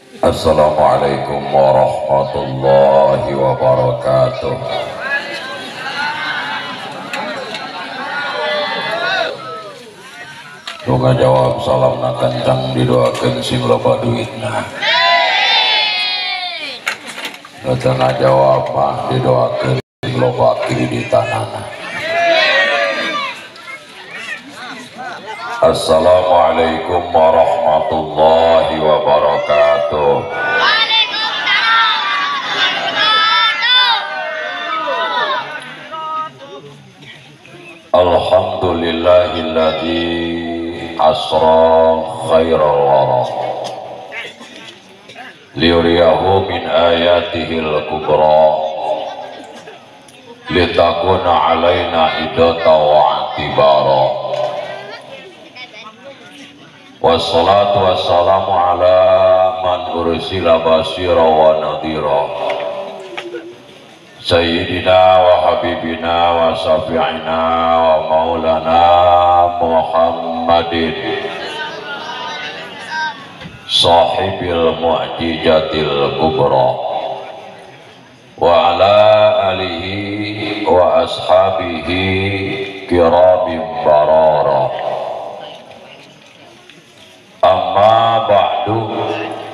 Assalamualaikum warahmatullahi wabarakatuh. Tunggu jawab salam na kencang didoakeun sing loba duitna. Tengah jawab mah didoakeun sing loba kreditanana. Assalamualaikum warahmatullahi wabarakatuh. Waalaikumsalam warahmatullahi wabarakatuh. Alhamdulillahilladzi asra khairal wara liyuriyahu min ayatihil kubra litakuna alaina idata wa i'tibara. Wassalatu wassalamu ala man ursila basyira wa nadhira sayyidina wa habibina wa syafi'ina wa maulana Muhammadin sahibil mu'jizatil kubra wa ala alihi wa ashabihi kiramin barara. Amma ba'du,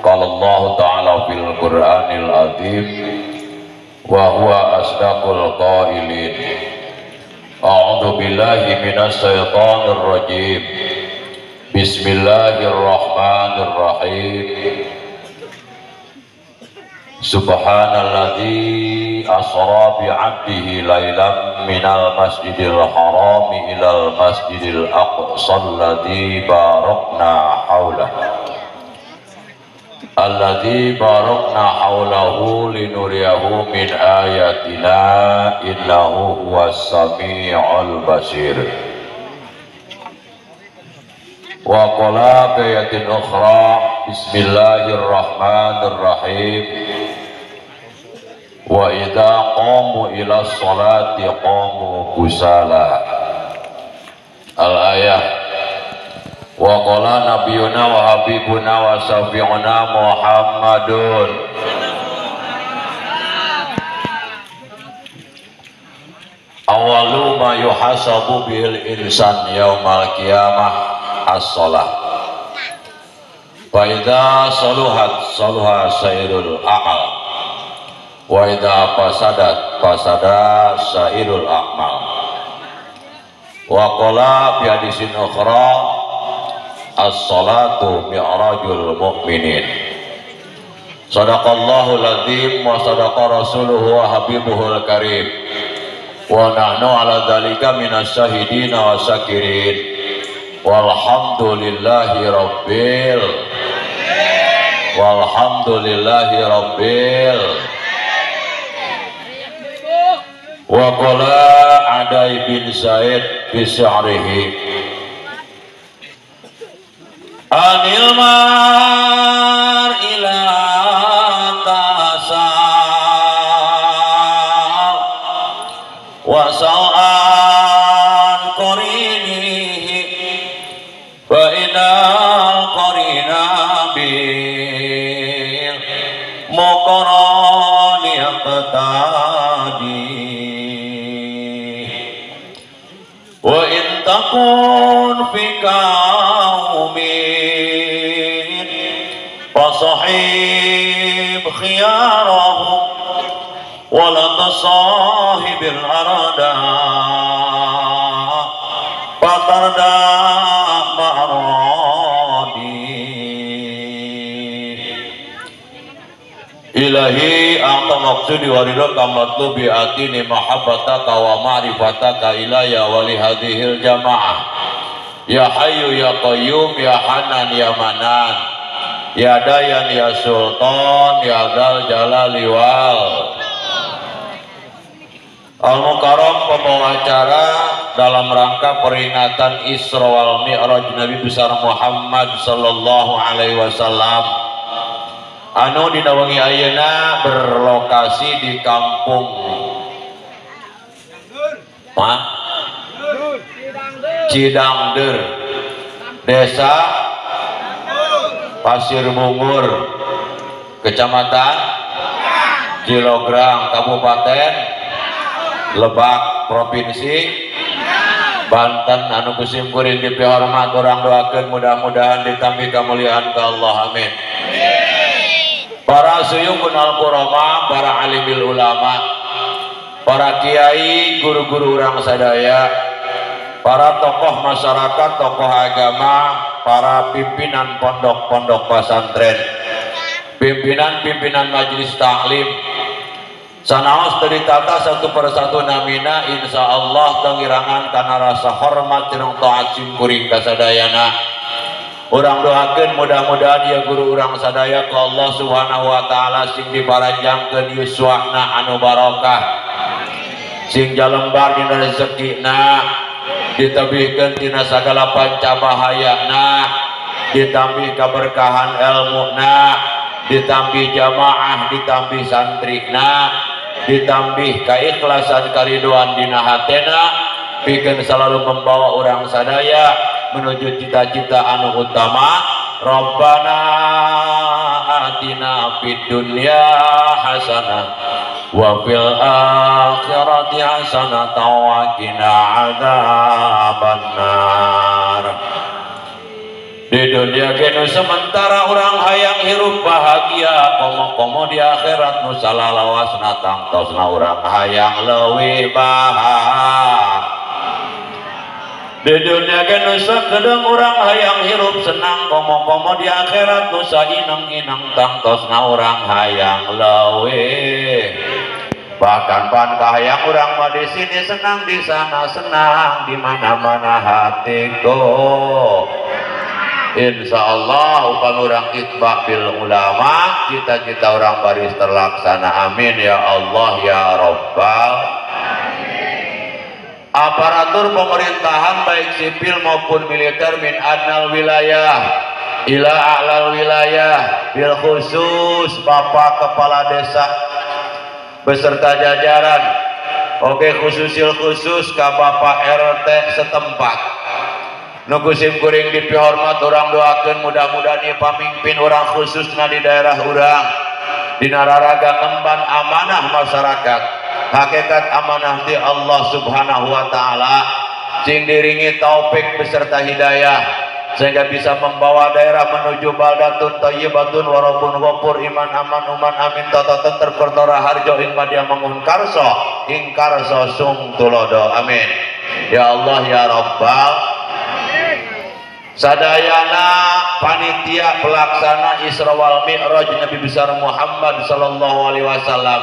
qala Allah ta'ala fil Qur'anil azim wa huwa asdaqul qailin. A'udzu billahi minasy syaithanir rajim. Bismillahirrahmanirrahim. Subhanalladzi asra bi 'abdihi lailan minal masjidil harami ilal masjidil aqsa alladzi barakna haulahu alladzi barakna haulahu linuriyahu min ayatina innahu huwas samiul basir. Wa qala bi ayatin ukhra bismillahirrahmanirrahim. Wa idza qamu ila sholati qamu kusala. Al-ayah. Wa qala nabiyuna wa habibuna wa syafi'una Muhammadun awalu ma yuhasabu bil insan yaumal qiyamah as-shalah. Wa idza saluhat saluha sairul a'mal wa idza fasadat fasada sairul a'mal. Wa qala fi hadisin ukhra as-salatu mi'rajul mu'minin. Sadaqallahul azim wa sadaqa rasuluhu wa habibuhul karim. Wa nahnu ala dzalika minasy syahidin wa syakirin. Walhamdulillahi rabbil walhamdulillahi rabbil. Wa qala Adai bin Zaid bi sya'rihi anil mar ila tasal wa sa'an qarinihi fa inal qarina bil muqarani aqtadi wa in takun fi qaumin fasahib khiyarahum wa la tasahibil arada fatarda ma'radi. Ilahi anta maqsudi wa ridha matlubi atini mahabbataka wa ma'rifataka ilaya wa li hadhil jamaah. Ya hayyu ya qayyum ya hanan ya manan ya dayan ya sultan ya dzal jalali wal Al-Mukarram. Pembawa acara dalam rangka peringatan Isra wal Mi'raj Nabi besar Muhammad sallallahu alaihi wasallam anu dina wengi ayeuna berlokasi di kampung Cidangdeur, Desa Pasir Bungur, Kecamatan Cilograng, Kabupaten Lebak, Provinsi Banten. Anu kusim kuring dipihormat urang doakeun mudah-mudahan ditambih kemuliaan ke Allah, amin. Para suyukun al-qurama, para alimil ulama, para kiai, guru-guru urang sadaya, para tokoh masyarakat, tokoh agama, para pimpinan pondok-pondok pesantren, pimpinan-pimpinan majelis taklim, sanaos dari tata satu persatu namina, insya Allah tengirangan karena rasa hormat jeung taat simkuring kasadayana. Urang doakeun mudah-mudahan ya guru urang sadaya ku Allah Subhanahu wa taala sing diparanjangkeun yuswana anu barokah, sing jalembar dina rezekina, ditebihkeun tina sagala panca bahayana, ditambih keberkahan elmuna, ditambih jamaah, ditambih santrina, ditambih keikhlasan kariduan dina hatena, pikeun selalu membawa urang sadaya menuju cita-cita anu utama. Rabbana atina fid dunya hasanah wa fil akhirati hasanah wa qina adzabannar. Di dunia kenu sementara orang hayang hirup bahagia, komo-komo di akhirat nu salalawasna tangtosna urang hayang leuwih bahagia. Di dunia kenu sakedeung urang hayang hirup senang, komo-komo di akhirat nu saineng-ineng tangtosna urang hayang leuwih. Bahkan pan kahayang urang mah di sini senang, di sana senang, di mana-mana hatiku. Insya Allah upami urang itba bil ulama, cita-cita orang baris terlaksana, amin ya Allah ya Rabbal. Aparatur pemerintahan baik sipil maupun militer min adnal wilayah ila a'lal wilayah, bil khusus Bapak Kepala Desa beserta jajaran, oke khususil khusus ke Bapak RT setempat. Nuku simkuring dipihormat urang doakeun mudah-mudahan ieu pamimpin urang khususna di daerah urang dina raraga ngemban amanah masyarakat, hakikat amanah di Allah Subhanahu wa taala, sing diringi taufik beserta hidayah sehingga bisa membawa daerah menuju baldatun thayyibatun warabun ghafur iman aman uman amin tata tenter kertora harjo ing madya mangun karso ing karso sung tulodo, amin ya Allah ya Rabbal. Sadayana panitia pelaksana Isra wal Mi'raj Nabi besar Muhammad sallallahu alaihi wasallam,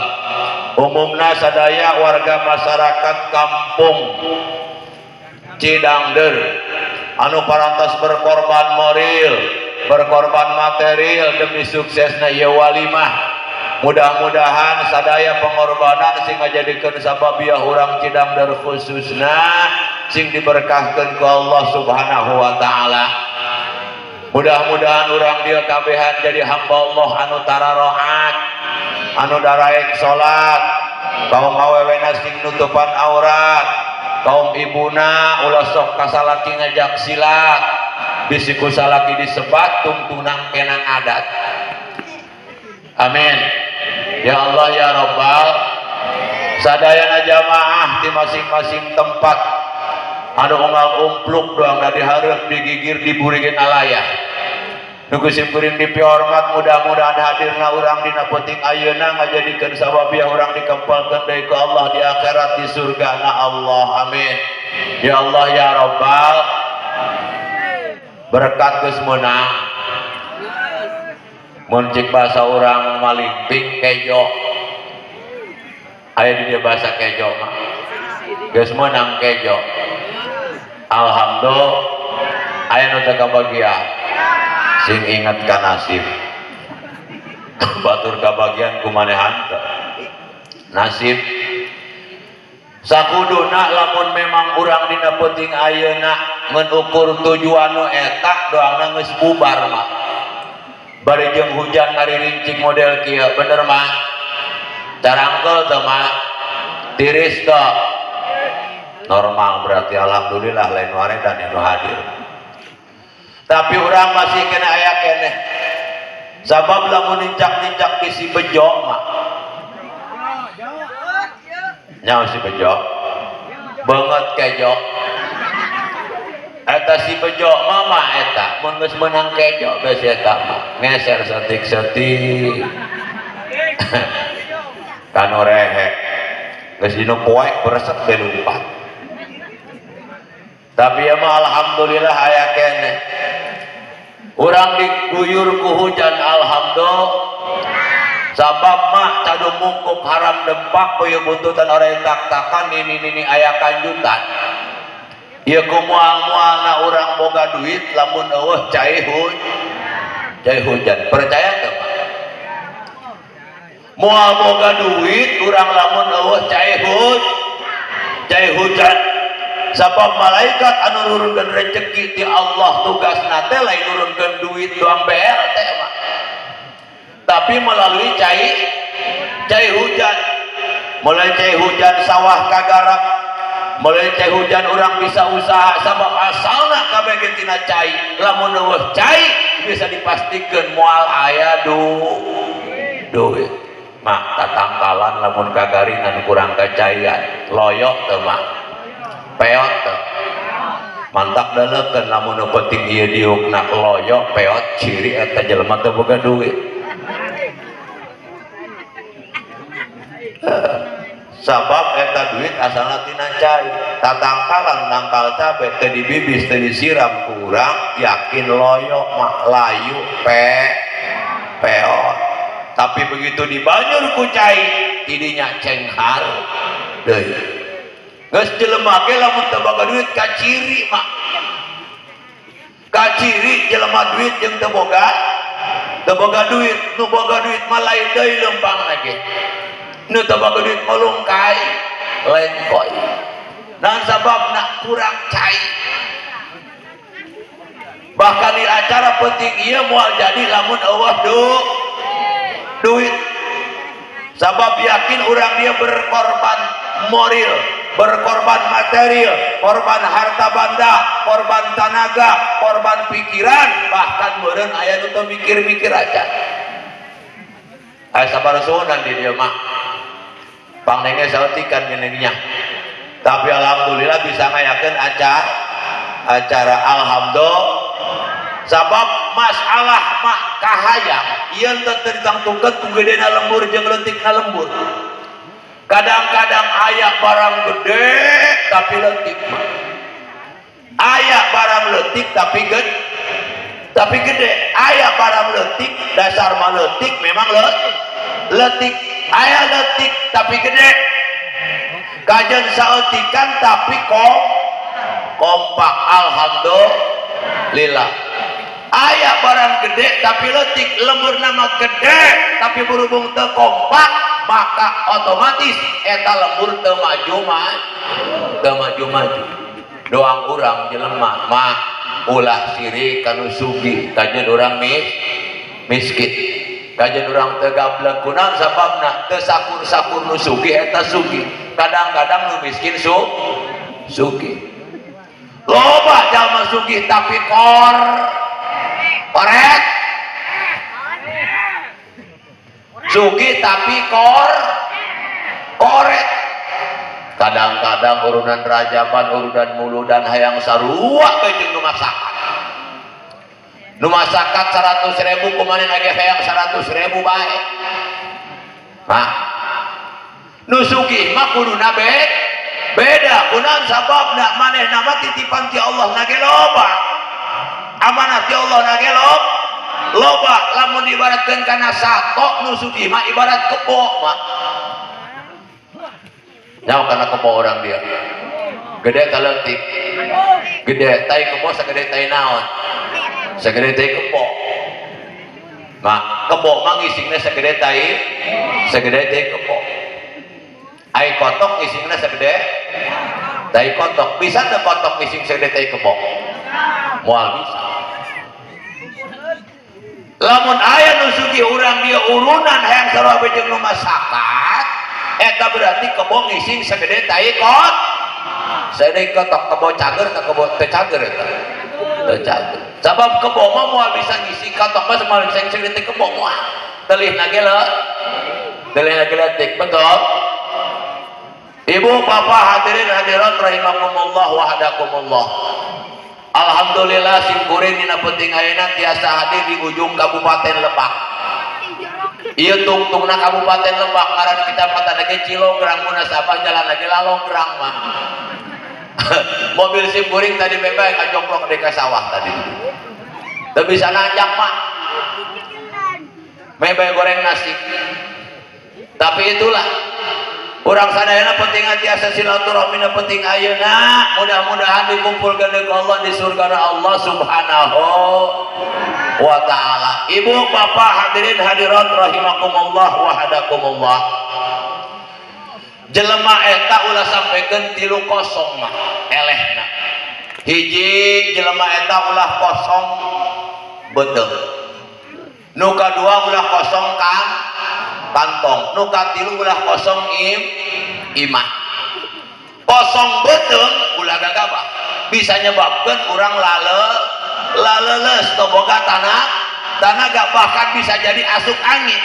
umumna sadaya warga masyarakat kampung Cidangder anu parantos berkorban moral, berkorban material demi suksesna ieu walimah. Mudah-mudahan sadaya pengorbanan sing ngajadikeun sababiah urang Cidangder khususna sing diberkahkeun ku Allah Subhanahu wa taala. Mudah-mudahan urang dieu kabehan jadi hamba Allah anu tararoat, anu daraek salat, kaum awewena sing nutupan aurat, kaum ibuna ulah sok kasalaki ngajak silat, bisi ku salaki disebat tungtunang kenang adat. Amin ya Allah ya Rabbal. Sadayana jamaah di masing-masing tempat anu unggal umpluk doang dihareup digigir diburikin alayah. Nuku simkuring dipihormat mudah-mudahan hadirna urang dina peuting ayeuna ngajadikeun sababiah urang dikempalkeun deui ku Allah di akhirat di surgana Allah, amin ya Allah ya Rabbal. Berkat geus meunang mun cik bahasa urang malingping kejo, aya di dieu bahasa kejo mah geus meunang kejo. Alhamdulillah aya nu teu kabagian sing inget ka nasib, batur kabagian ku manehan teu nasib. Sakuduna lamun memang urang dina peuting ayeuna ngan ukur tujuan nu eta doangna geus bubar mah. Bari jeung hujan ngaririncik model kieu bener mah, carangkel teu mah, tiris teu, normal berarti alhamdulillah lain waredan anu hadir. Tapi urang masih kena aya keneh sabab lamun nincak-nincak Bejo mah. Nyaho si Bejo. Banget kejo. Eta si Bejo mama eta mun geus meunang kejo geus eta mah ngeser setik-setik. Kanu rehe. Geus dinu poek beresep be lumpat. Tapi ya mah alhamdulillah aya keneh. Urang diguyur ku hujan alhamdulillah. Sabab mah cadu mungkup haram dempak puyuh buntutan orang tak-takan nini-nini aya kanjutan. Ieu ku moal-moalna urang boga duit lamun eueuh cai hujan. Percaya teu mah? Moal boga duit urang lamun eueuh cai hujan. Sabab malaikat anu nurunkeun rezeki ti Allah tugasna teh lain nurunkeun duit doang BLT mah. Tapi melalui cai hujan, mulai cai hujan sawah kagarap, mulai cai hujan orang bisa usaha. Sabab asalna kabeh ge tina cai, lamun eueuh cai bisa dipastikan moal aya duit. Mah tatangkalan lamun kagaringan kurang kacaian, loyok teu mah, peot teu. Mantap daleukeun lamun nu penting ieu diukna loyok peot ciri eta jelema teu boga duit. Sabab eta duit asalna tina cai, tatangkalan nangkal cabe teu dibibis teu disiram kurang yakin loyok mah layu peot. Tapi begitu dibanyur ku cai tidinya cenghar deui. Geus jelema ge lamun teu boga duit kaciri mah, kaciri jelema duit jeung teu boga duit. Nu boga duit mah lain deui leumpangna ge. Nu teu boga duit melungkai lengkoi. Naon sababna? Kurang cai. Bahkan di acara penting ieu moal jadi lamun eueuh duit. Sabab yakin urang dia berkorban moral, berkorban material, korban harta banda, korban tenaga, korban pikiran, bahkan meureun aya nu teu mikir-mikir aja. Aya sabar suhunan di dieu mah. Pangnenge saeutikan geuning. Tapi alhamdulillah bisa ngayakeun acara alhamdulillah. Sabab masalah mah kahayang ieu teu ditangtukeun ku gedena lembur jeung leutikna lembur. Kadang-kadang aya barang gede tapi leutik mah. Aya barang leutik tapi gede. Aya barang leutik dasar mah leutik memang leutik. Aya leutik tapi gede. Kajen saeutikan tapi kompak alhamdulillah. Aya barang gede tapi leutik, lembur nama gede tapi berhubung teu kompak maka otomatis eta lembur teu maju-maju. Doang urang jelema mah ulah sirik kanu sugih, kajen urang miskin, kajen urang teu gablek. Kunaon sababna? Teu sakur-sakur nu sugih eta sugih, kadang-kadang nu miskin sugih. Loba jalma sugih tapi koret, sugih tapi koret. Kadang-kadang urunan rajaban, urunan muludan hayang sarua bae jeung nu masakan. Nu masakan 100.000 kumaha lagi hayang 100.000 bae. Mah nu sugih mah kuduna beda. Kunaon sababna? Manehna mah titipan ti Allah na ge loba, amanah ti Allah na ge loba. Lamun diibaratkeun kana sato, nu sugih mah ibarat kebo mah. Nyaho kana kebo orang dia gede ta leutik? Gede. Tai kebo sagede tai naon? Sagede tai kebo. Mah kebo mah ngisingna sagede tai, sagede tai kebo. Ai kotok ngisingna sagede tai kotok. Bisa teu kotok ngising sagede tai kebo? Moal bisa. Lamun aya nu sugih urang dia urunan hayang sarua jeung nu masakan, eta berarti kebo ngising segede tai kot, segede kotok. Kebo cager teu kebo teu cager eta? Teu cager. Sabab kebo mah moal bisa ngisi kotok mah moal bisa ngisi segede kebo moal. Telihna ge Teu lagi leutik, betul? Ibu bapak hadirin hadirat rahimakumullah wa hadakumullah. Alhamdulillah simkuring dina penting ayeuna tiasa hadir di ujung Kabupaten Lebak. Ieu tungtungna Kabupaten Lebak ngaran kecamatan lagi Cilograng munasabah jalan lagi Lalonggrang mah. Mobil simkuring tadi bebas ngajongklok di sawah tadi. Teu bisa nanjak mah. Mebeh goreng nasi. Tapi itulah urang sadayana penting tiasa silaturahmi penting ayeuna mudah-mudahan dikumpulkeun deui Allah di surga Allah Subhanahu wa taala. Ibu bapak hadirin hadirat rahimakumullah wa hadakumullah. Jelema eta ulah sampekeun 3 kosong mah elehna. Hiji jelema eta ulah kosong beuteung. Nu kadua ulah kosong kan kantong, nu katilu ulah kosong imah. Kosong beuteung ulah gagabah, bisa nyebabkeun urang laleles teu boga tanaga bahkan bisa jadi asup angin.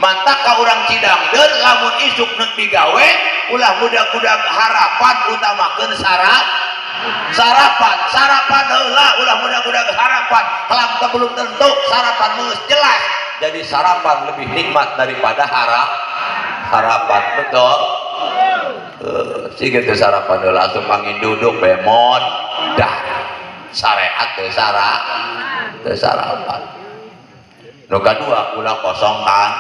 Mantak ka urang Cidangdeun lamun isuk neuk digawe ulah budak-budak harapan utamakeun sarapan sarapan heula ulah budak-budak harapan helam teu belum tentu sarapan geus jelas. Jadi sarapan lebih nikmat daripada harapan, betul? Sih gitu sarapan dulu langsung pangin duduk bemon dah syariat teu sarapan. Nu kadua ulah kosong kan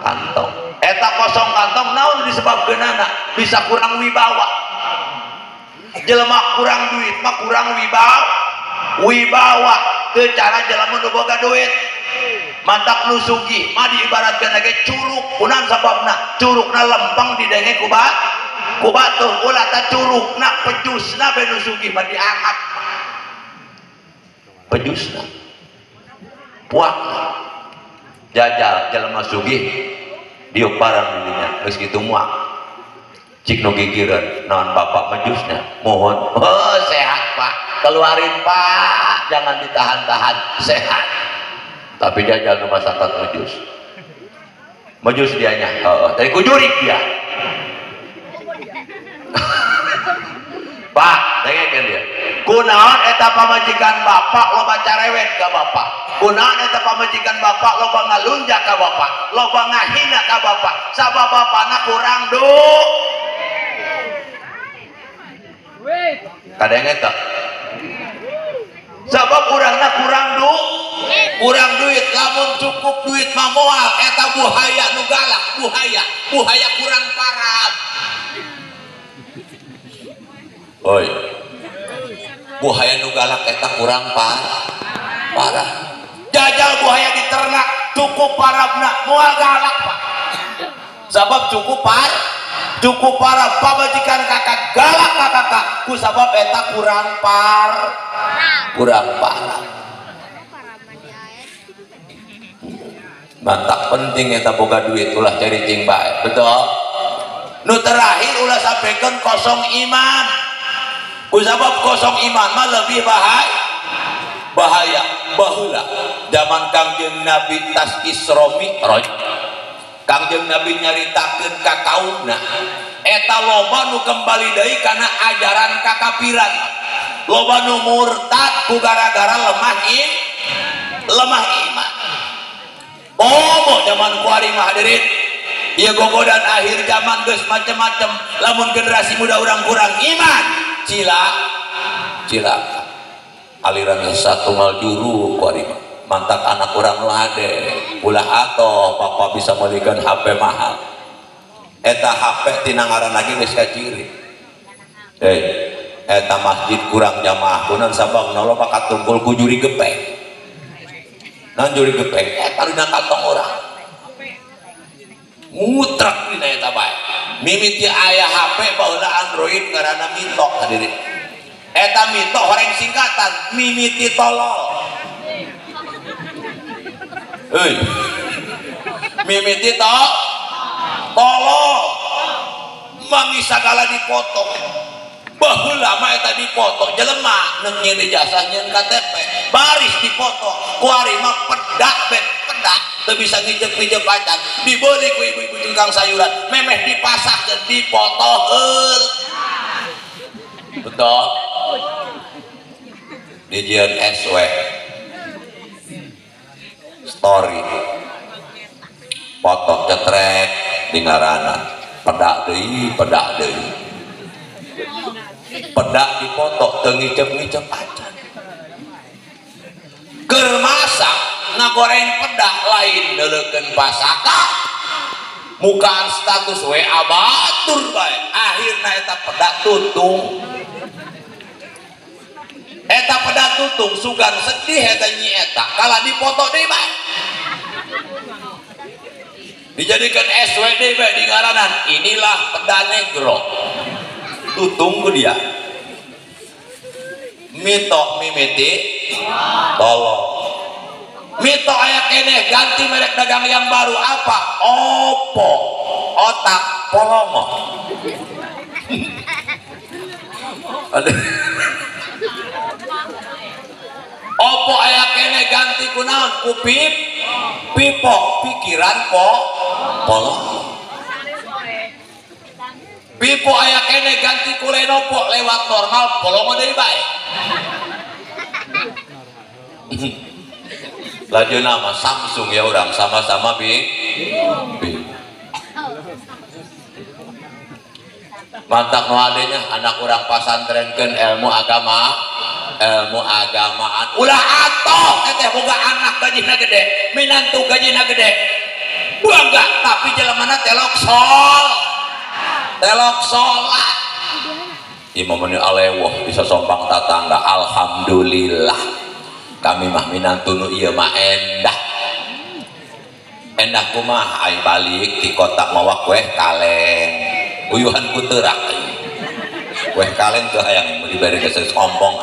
kantong. Eta kosong kantong naon disebabkeunana? Bisa kurang wibawa. Jelema kurang duit mah kurang wibawa. Teu cara jelema nu boga duit. Mantak nu sugih mah diibaratkeun lagi curug, kunaon sababna? Curugna lempeng didenge ku batur, ulah ta curugna pejusna be nu sugih mah diangkat. Pejusna. Puakna. Jajal jelema sugih diuk barang dirinya geus kitu muak. Cik nu gigireun naon bapak mejusna? Mohon. Oh, sehat Pak. Keluarin Pak, jangan ditahan-tahan, sehat. Tapi jajal nu masakan mejus. Mejus dianya, heeh, dari kujurik dia. Pak, dengekeun dia. Kunaon eta pamajikan bapak loba carewet ka bapak. Kunaon eta pamajikan bapak loba ngalunjak ka bapak, loba ngahina ka bapak. Sabab bapana kurang duit. Kadang eta. Sabab urangna kurang kurang duit, lamun cukup duit mah moal eta buhaya nu galak, buhaya kurang parah. Oi. Buhaya nu galak eta kurang parah. Jajal buhaya di ternak cukup parabna moal galak Pak. Sabab cukup parah pamajikan kakak galak ka kakak ku sabab eta kurang parah. Mantak penting eta boga duit ulah cari cing bae, betul? Nu terakhir ulah sampekeun kosong iman. Ku sabab kosong iman mah lebih bahaya. Baheula zaman Kangjeng Nabi tas Isra Mi'raj, Kangjeng Nabi nyaritakeun ka kaumna eta loba nu kembali deui kana ajaran kakafiran, loba nu murtad ku gara-gara lemah iman. Bobo zaman kuari mah hadirin, ieu gogodan akhir zaman geus macem-macem. Lamun generasi muda urang kurang iman, cilaka. Aliran sesat tunggal juru kuari mah. Mantak anak urang nu hade, ulah atoh papa bisa meulikeun HP mahal. Eta HP tina ngaran lagi geus kaciri. Eta masjid kurang jamaah kunaon sababna loba katungkul ku juri gepeng. Naon juri gepeng eta dina kantong urang. Ngutrak dina eta bae. Mimiti aya HP baheula Android ngaranna Mito hadirin. Eta Mito horeng singkatan mimiti tolol. Heuy. Mimiti tolol. Mangi sagala dipoto. Baheula mah eta dipoto jelema neung nyieun ijazah nyieun KTP baris dipoto kuari mah pedak bet pedak. teu bisa ngicep-ngicep acan dibeli ku ibu-ibu tukang sayuran memeh dipasakkeun dipoto heul betul dijieun SW story foto cetrek di ngaranan pedak deui pedak dipoto teu ngicep-ngicep acan keur masak ngagoreng pedak lain neuleukeun pasaka mukaan status WA batur bae akhirna eta pedak tutung eta pedak tutung sugan sedih eta nyi eta kalah dipoto deui bae dijadikan SWD bae di ngaranan inilah pedak negro tutung ku dia mito mimiti tolong mito aya keneh ganti merek dagang yang baru apa Oppo otak polongo Oppo aya keneh ganti kunaon ku pip pipo pikiran po polongo pipo aya keneh ganti ku Lenovo lewat normal polongo deui bae. Lanjut nama Samsung ya orang sama-sama bi. Mantak nu adenya anak orang pasantrenkeun ilmu agama, ilmu agamaan. Ulah atoh teteh boga anak gajina gede, minantu gajina gede. Bangga tapi jelemana telok sol. Telok salat. Imam meni alewah bisa sompang tatangga alhamdulillah. Kami mah minantu nu ieu mah endah endah kumaha ai balik ti kota mawa kueh kaleng uyuhan ku teurak kueh kaleng teu hayang mun dibere geus sombong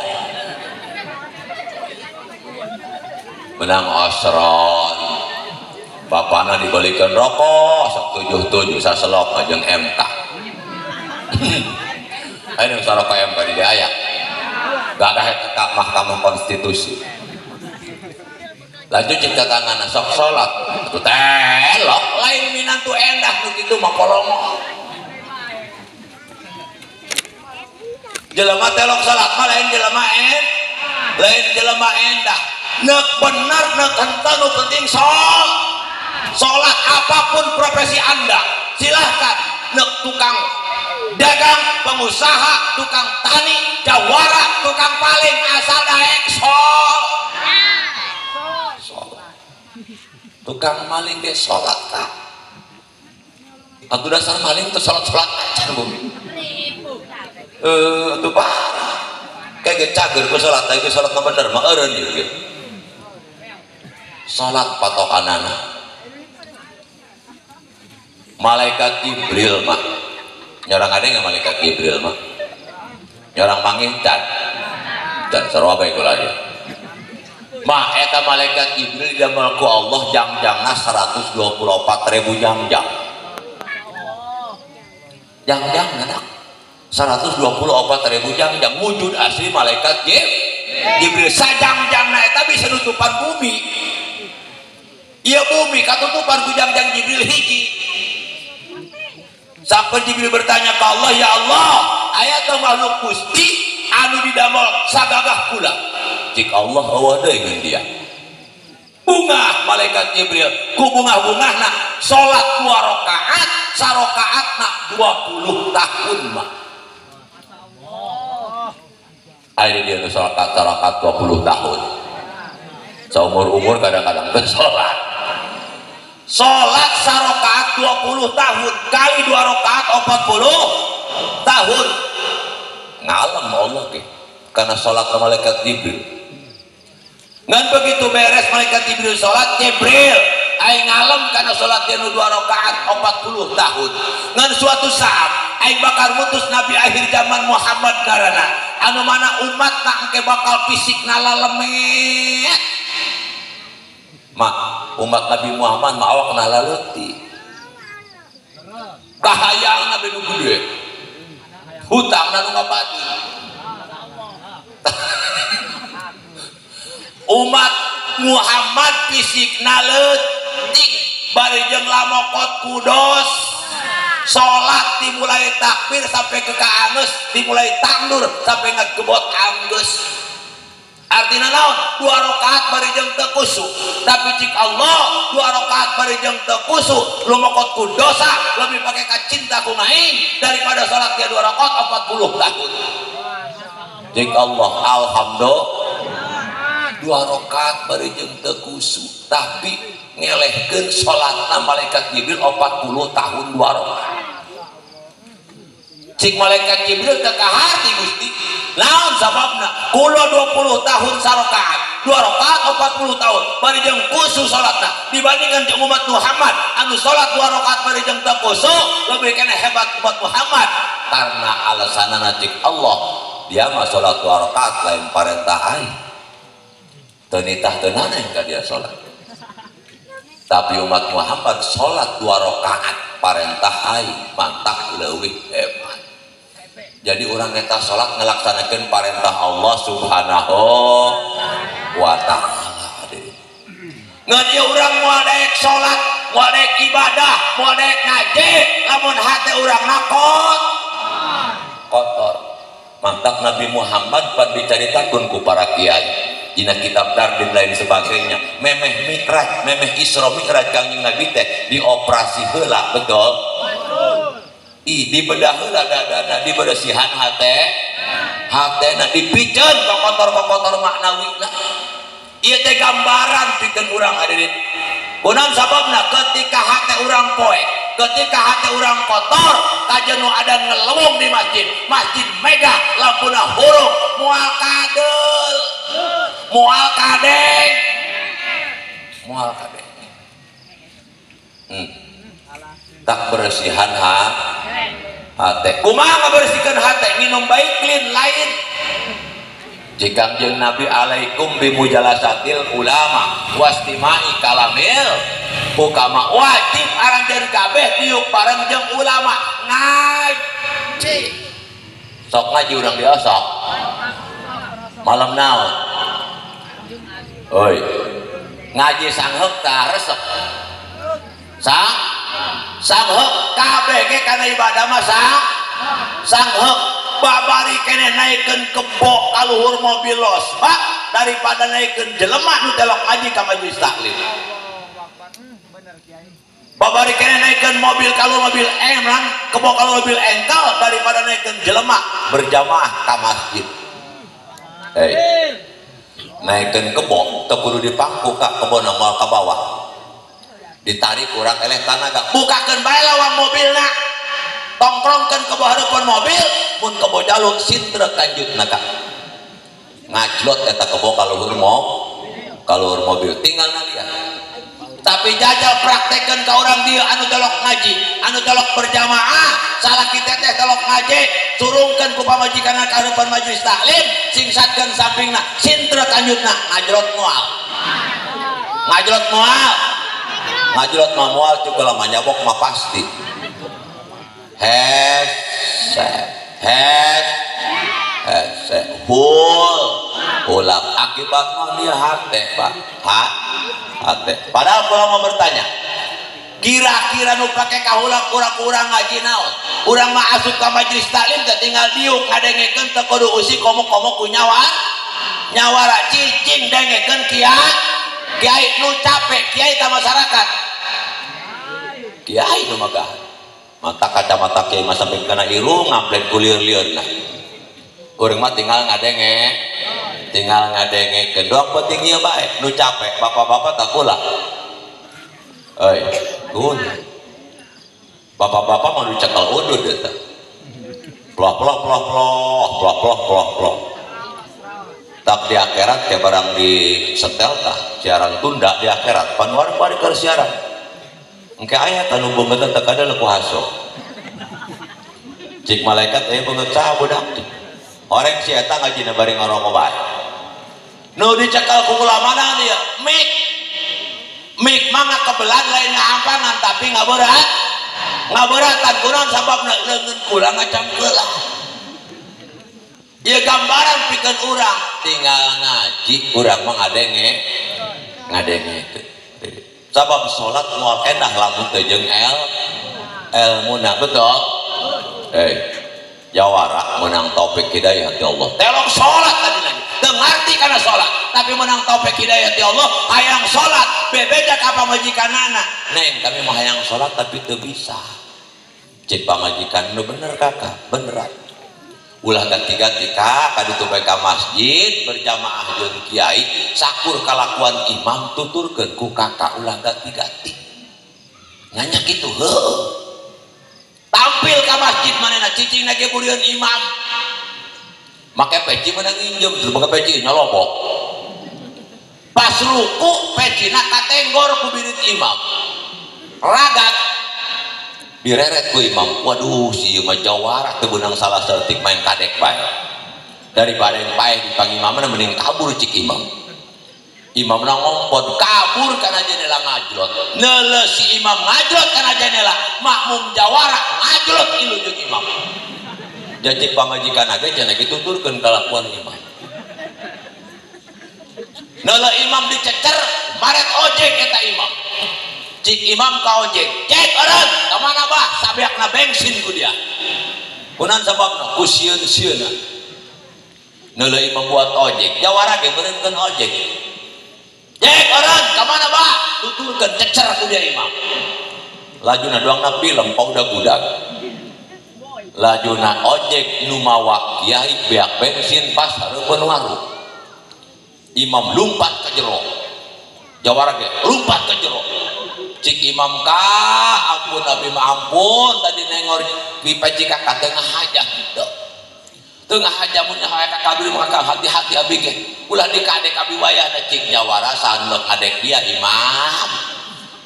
menang osron bapana dibelikeun rokok sok 77 saselok jeung MK aya nu sarok MK di aya gadah eta Mahkamah Konstitusi lanjut cipta tangan sok sholat itu telok lain minantu endah nu kitu mah polongo jelema telok sholat mah lain jelema en lain jelema endah nek bener nek henteu nu penting sholat apapun profesi anda silahkan nek tukang dagang pengusaha tukang tani jawara tukang paling asal daek sholat tukang maling ge sholat kah atuh dasar maling teu sholat-sholat acan bumi atuh parah kayak ge cager ku sholat teh sholat mah bener mah eureun ieu ge sholat patokanana malaikat Jibril mah nyorang ada nggak malaikat Jibril mah nyorang mangin can can sarua bae kula dia mah eta malaikat Jibril damel ku Allah jangjangna 124.000 jangjang jangjang anak 124.000 jangjang wujud asli malaikat Jibril sajangjangna eta bisa nutupan bumi ieu bumi katutupan ku jangjang Jibril hiji sampai Jibril bertanya ke Allah ya Allah aya teu makhluk Gusti anu didamel sagagah kula cik Allah eueuh deui ngeun dia bungah malaikat Jibril ku bungah-bungahna salat 2 rakaat sarakaatna 20 tahun mah aya dia nu salat rakaat 20 tahun saumur-umur kadang-kadang teu salat salat sarakaat 20 tahun kali 2 rakaat 40 tahun ngalem Allah ge karena salat malaikat Jibril ngan begitu beres malaikat Jibril salat Jibril aing ngalem karena salat dia nu 2 rakaat 40 tahun ngan suatu saat aing bakal mutus nabi akhir zaman Muhammad ngaranna anu mana umat tak engke bakal fisikna lalemet mak umat Nabi Muhammad mah awak na laleutik kahayangna nu gede hutangna nu ngapati umat Muhammad fisikna leutik leutik bari jeung lamokot kudos. Salat dimulai takbir sampai ke kaangeus, dimulai takdur sampai ngagebot anggeus. Artinya naon? 2 rakaat bari jeung teu khusyuk. Tapi cik Allah 2 rakaat bari jeung teu khusyuk, lumokot ku dosa lebih pakai kacinta ku aing daripada salat dia 2 rakaat 40 tahun. Cik Allah alhamdulillah 2 rakaat bari jeung teu khusyuk tapi ngelehkeun salatna malaikat Jibril 40 tahun 2 rakaat. Cik malaikat Jibril teu kaharti Gusti. Naon sababna? Kula 20 tahun sarakaat, 2 rakaat 40 tahun bari jeung khusyuk salatna dibandingkan jeung umat Muhammad anu salat 2 rakaat bari jeung teu khusyuk lebih keneh hebat umat Muhammad karena alasanana cik Allah dia mah salat 2 rakaat lain parentah aing. Teu nitah teu naneh ka dia salat. Tapi umat Muhammad salat 2 rakaat parentah aing mantap leuwih hebat. Jadi orang eta salat ngelaksanakeun parentah Allah Subhanahu wa taala. Ngan ieu urang moal daek salat, moal daek ibadah, moal daek ngaji lamun hate urang nakot kotor. Mantap Nabi Muhammad pan dicaritakeun ku para kiai dina kitab Dardin lain sebagainya. Memeh mi'raj, memeh Isra Mi'raj Kangjeng Nabi teh dioperasi heula, betul? Ih, dibedah heula dadana, dibersihan hate, hatena dipiceun kotor-kotor maknawina. Ieu teh gambaran pikeun urang hadirin. Kunaon sababna ketika hate urang poek, ketika hate urang kotor, kajeun nu ada ngelewung di masjid, masjid megah, lampuna hurung, moal kadeul, moal kadeng, moal kadeng. Tak bersihan hate. Kumaha ngabersihkeun hate? Minum baik clean lain. Jika jeung Nabi alaikum bimujalasatil ulama wastimai kalamil hukama wajib aranjeun kabeh diuk bareng jeung ulama ngaji. Sok ngaji urang dieu sok. Malam naon? Oi. Ngaji sangheuk tah resep. Sangheuk kabeh ge kana ibadah mah sangheuk. Babari keneh naikeun kebo ka luhur mobil los pak daripada naikeun jelema nu telok ngaji ka majelis taklim. Babari keneh naikeun mobil ka luhur mobil emang kebo ka luhur mobil engkel daripada naikeun jelema berjamaah ka masjid. Hei. Naikeun kebo teu kudu dipangku ka kebona moal ka bawah. Ditarik kurang eleh tanaga bukakeun bae lawang mobilna tongkrongkeun ke hareupeun mobil mun kebo jaluk sintre kanjutna ka ngajlot eta kebo ka luhur mobil tinggal nalian. Tapi jajal praktekeun ka urang dieu anu telok ngaji anu telok berjamaah salaki teteh telok ngaji surungkeun ku pamajikanna ka hareupeun majelis taklim singsatkeun sampingna sintre kanjutna ngajlot moal ngajlot moal ngajlot mah moal cukup lama nyabok mah pasti. Hese hes hese hul hulap akibat mah dia hate pak hate. Padahal kalau mau bertanya kira-kira nu pake kahulap kurang-kurang ngaji naon urang mah asup ka majelis taklim teh tinggal diuk ngadengekeun teu kudu usi komo-komo ku nyawa nyawara cicing dengekeun kiai nu capek kiai ta masyarakat kiai nu magah mata kacamata kiai mah sampai kana irung ngamplet kulieur-lieur lah urang mah tinggal ngadenge doang penting ieu bae nu capek bapak-bapak tak kula euy guna bapak-bapak mah dicekel udud eta ploh ploh ploh ploh ploh ploh ploh ploh tak di akhirat ya barang di setel tah siaran tunda di akhirat panuar bari keur siaran engke aya tanu beungeut teh kada ku haso cik malaikat aya beungeut saha budak horeng si eta ngajina bari ngaroko bae nu dicekal ku ulamana ieu mik mik mah ngakebelan lain ngaampangan tapi ngaberat ngaberatan kunaon sababna leungeun kula ngacangkeula. Ieu gambaran pikeun urang tinggal ngaji urang mah ngadenge ngadenge. Sabab salat moal endah lamun teu jeung elmuna, betul? Jawara menang taufik hidayah ti Allah. Telok salat tadi lagi. Teu ngarti kana salat, tapi menang taufik hidayah ti Allah, hayang salat, bebeja ka pamajikanana. Neng, kami mah hayang salat tapi teu bisa. Cik pamajikan nu bener kakak, beneran. Ulah ganti-ganti ka kaditu bae ka masjid berjamaah jeung kiai, sakur kalakuan imam tuturkeun ku kakak ulah ganti-ganti. Nanya kitu heuh. Tampil ka masjid manehna cicing ge burieun imam. Make peci menang nginjem, terus make peci nyolobok. Pas ruku pecina katenggor ku birit imam. Ragat direret ku imam. Waduh, si ieu mah jawara teu beunang salah saeutik main kadek bae. Daripada yang paeh di pangimamna mending kabur cik imam. Imamna ngompod kabur kana jendela ngajlot. Neuleuh si imam ngajlot kana jendela, makmum jawara ngajlot ilu jeung imam. Jadi pamajikan ge cenah kitu tuturkeun kalakuan imam. Neuleuh imam dicecer, maret ojek eta imam. Cik imam ka ojek, cek eureun, ka mana bah? Sabeakna bensin ku dia. Kunaon sababna? Ku sieun-sieunna. Neuleuh imam buat ojek, jawara ge meureunkeun ojek. Cek eureun, ka mana bah? Tuturkeun cecer ku dia imam. Lajuna doangna film paudag-udag. Lajuna ojek nu mawa kiai beak bensin pas hareupeun warung. Imam lumpat ke jero. Jawara ge lumpat ke jero. Cik imam ka ampun abi mah ampun tadi nengor pipeci kakak teu ngahaja teu. Teu ngahaja mun nyaho ka kabir mah ka hati-hati abi ge. Ulah dikadek abi wayahna cik jawara sandok adek dia imam.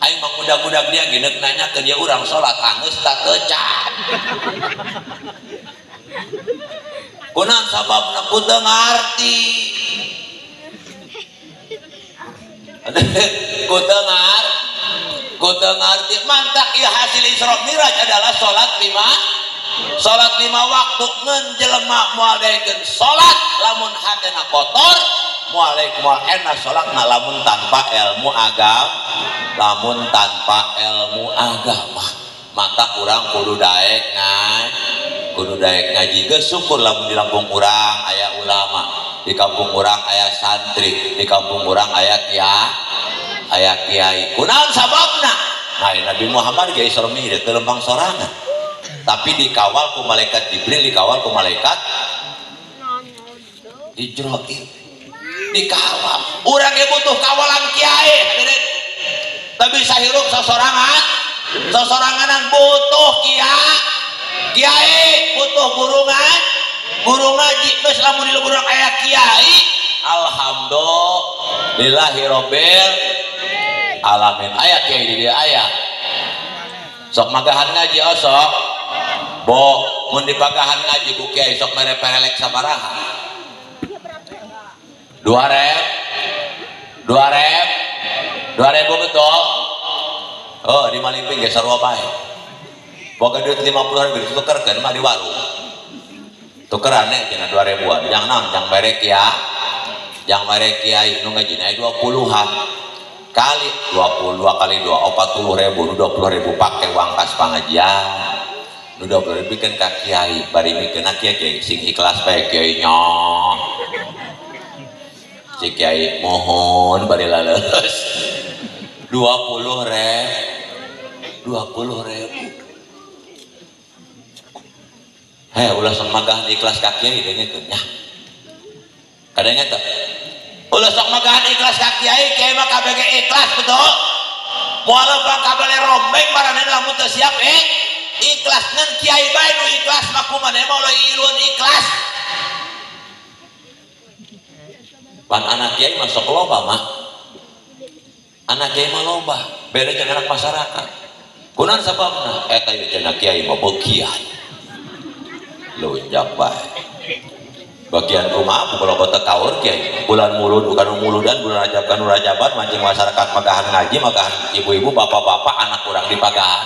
Aing mah mudah-mudah dia ge neuk nanyakeun dia urang salat anggeus ta teu can. Kunaon sababna ku teu ngarti. Ku teu ngarti. Ku teu ngarti. Mantak ieu hasil Isra Miraj adalah salat lima waktu ngeun jelema moal daekeun salat lamun hatena kotor, moal daek moal enak salatna lamun tanpa ilmu agama, lamun tanpa ilmu agama. Maka urang kudu daek ngaji. Geus syukur lamun di kampung urang aya ulama, di kampung urang aya santri, di kampung urang aya kiai. Kunaon sababna? Nah, Nabi Muhammad ge Isra Mi'raj teu lempang sorangan. Tapi dikawal ku malaikat Jibril, dikawal ku malaikat Ijrail. Dikawal. Urang ge butuh kawalan kiai, hadirin. Teu bisa hirup sosorangan. Sosoranganan butuh kiai, butuh guru ngaji. Geus lamun di lembur urang aya kiai, alhamdulillahirabbil alamin. Aya kiai di dieu aya. Sok magahan ngaji osok. Bo, mun dipagahan ngaji ku kiai sok mere perelek sabaraha? 2.000 2.000 2.000 betul. Oh, di Malimping ge sarua bae. Boga duit 50.000 ditukerkeun mah di warung. Tukeran cenah 2.000-an. Jang naon? Jang mere kiai. Jang mere kiai nu ngajina 20-an. Kali 22 kali 2 40.000, nu 20.000 pake uang kas pangajian. Nu 20.000 bikeun ka kiai, bari mikeun kiai sing ikhlas bae kiai nya. Si kiai mohon bari laleus. 20.000. Heh, ulah sok magahan ikhlas ka kiai dengekeun nya. Kadangnya teh ulah sok magahan ikhlas ka kiai, kiai mah kabeh ikhlas betul. Moal lempang kabeh rombeng maranehna lamun teu siap ikhlas ngan kiai bae nu ikhlas mah kumaha mah ulah iluan ikhlas. Pan anak kiai mah sok loba mah. Anak kiai mah loba, beda jeung anak masyarakat. Kunaon sababna? Eta ieu cenah kiai mah beukian. Lunjak bae. Bagian kumaha kalau teu kaur kiai. Bulan mulud bukan muludan, bulan rajab kan rajaban, mancing masyarakat magahan ngaji, magahan ibu-ibu, bapak-bapak, anak urang di pagahan.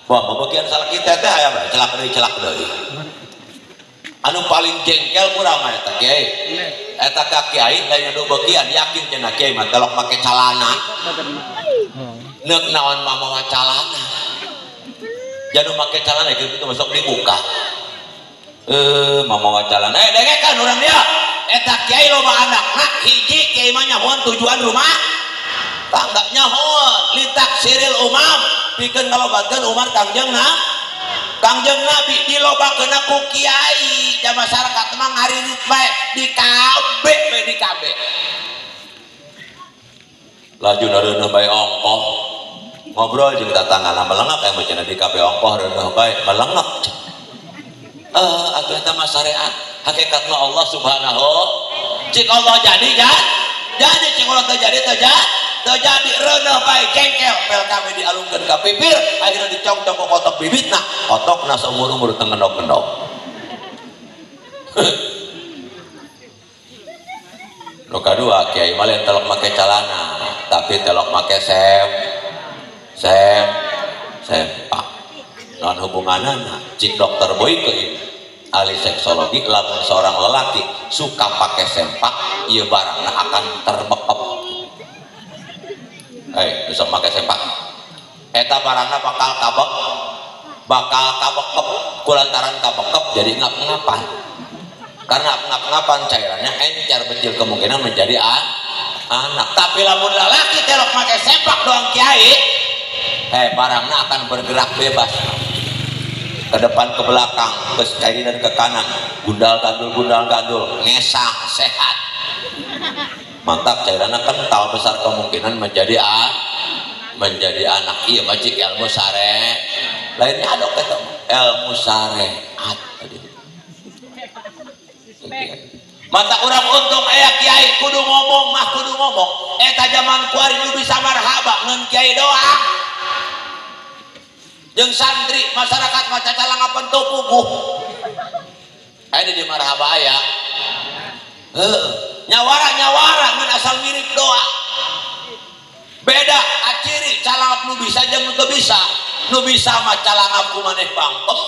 Wah, bagian salah kita teh aya bae, celak deui. Anu paling jengkel kurang mah eta kiai. Eta ka kiai lain anu bagian yakin cenah kiai mah telok make calana. Neuk naon mamawa calana. Janu make calana kitu masuk dibuka. Mamawa calana. Dengekan urang dia. Eta kiai loba anakna hiji kiai mah nyahoan tujuan rumah tangga nyahoan litaksiril umam pikeun ngalobatkeun umat Kangjeng Kangjeng Nabi dilobakeun ku kiai ja masyarakat mah ngaririt bae di KB bae di KB laju reuneuh bae ongkoh ngobrol jeung tatanggana melengak aya mah cenah di KB ongkoh reuneuh bae melengak atuh eta mah syariat hakikatna Allah subhanahu cik Allah jadi kan jadi cik Allah terjadi terjadi reuneuh bae jengkel pel kabeh dialungkeun ka pipir akhirna dicongcong ku kotok bibitna kotokna saumur-umur teu ngendok-ngendok nu kadua kiai mah lain telok make calana tapi telok make sempak non hubunganana cik dokter Boyke ini ahli seksologi lamun seorang lelaki suka pakai sempak ieu barangna akan terbekep. Bisa pakai sempak eta barangna bakal kabekep kulantaran kabekep jadi ngap-ngapan karena ngap-ngapan cairannya encer kecil kemungkinan menjadi anak. Tapi lamun lelaki telok pakai sempak doang kiai barangna akan bergerak bebas ke depan ke belakang ke kiri dan ke kanan gundal gandul ngesang sehat mantap cairannya kental besar kemungkinan menjadi anak. Iya macik ilmu sare lainnya ada ketemu ilmu syariat tadi mata urang untung aya kiai kudu ngomong mah kudu ngomong eta zaman kuari nu bisa marhaba ngan kiai doang jeung santri masyarakat mah cacalangapan teu puguh aya di marhaba aya heuh nyawara ngan asal mirip doa beda aciri calangap nu bisa jeung nu teu bisa nu bisa mah calangap ku maneh bangkem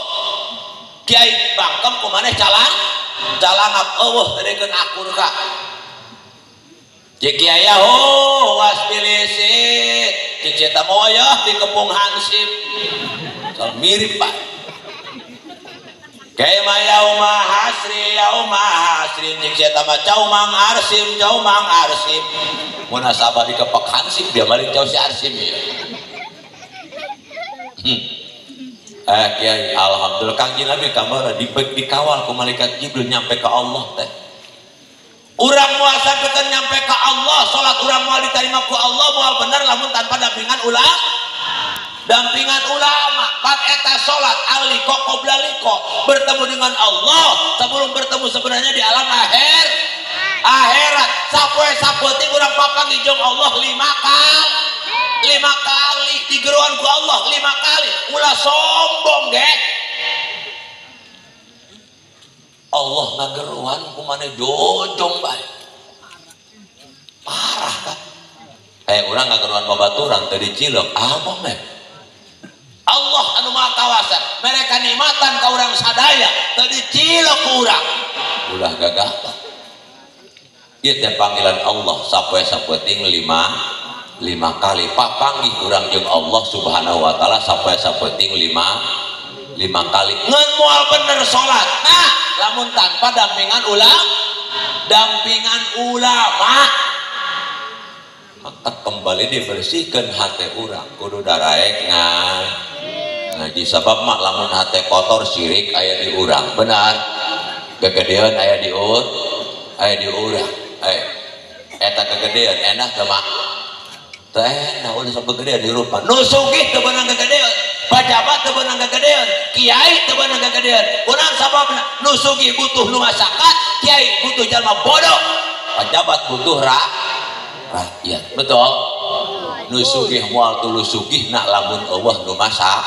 kiai bangkem ku maneh calangap eueuh teurekeun akur ka cik kiai oh wasbilisit cik eta moyah dikepung hansip soal mirip pak kaima yauma hasri cik eta mah cau mang arsim munasabah dikepek hansip dia balik cau si arsim ya. Kiai alhamdulillah Kangjeng Nabi kamar dikawal ku malaikat Jibril nyampe ke Allah teh urang moal sampekeun nyampe ke Allah salat urang moal diterima ku Allah moal bener lamun tanpa dampingan ulama pat eta salat aliko qobla liko bertemu dengan Allah sebelum bertemu sebenarnya di alam akhirat sapoe sapoe urang papanggih jeung Allah 5 kali digeruan ku Allah 5 kali ulah sombong ge Allah ngageruan ku maneh jojong bae parah kan urang ngageruan babaturan teu dicilok abong meh Allah anu maha kawasa mereka nikmatan ka urang sadaya teu dicilok ku urang ulah gagah ieu teh panggilan Allah sapoe sapoe ting 5 kali papanggih urang jeung Allah subhanahu wa ta'ala sapoe sapoe ting 5 kali ngan moal bener salat nah lamun tanpa dampingan ulama maka kembali dibersihkan hati urang kudu daraek ngaji sabab mah lamun hati kotor syirik aya di urang benar kegedean aya di urang eta kegedean enak teu mah teu enak ulah sok kegedean di rupa nu sugih teu beunang kegedean pajabat teu beunang kegedean kiai teu beunang kegedean kunaon sababna nu sugih butuh nu masakat kiai butuh jalma bodoh pajabat butuh rakyat betul nu sugih moal tulus sugih nak lamun eueuh nu masak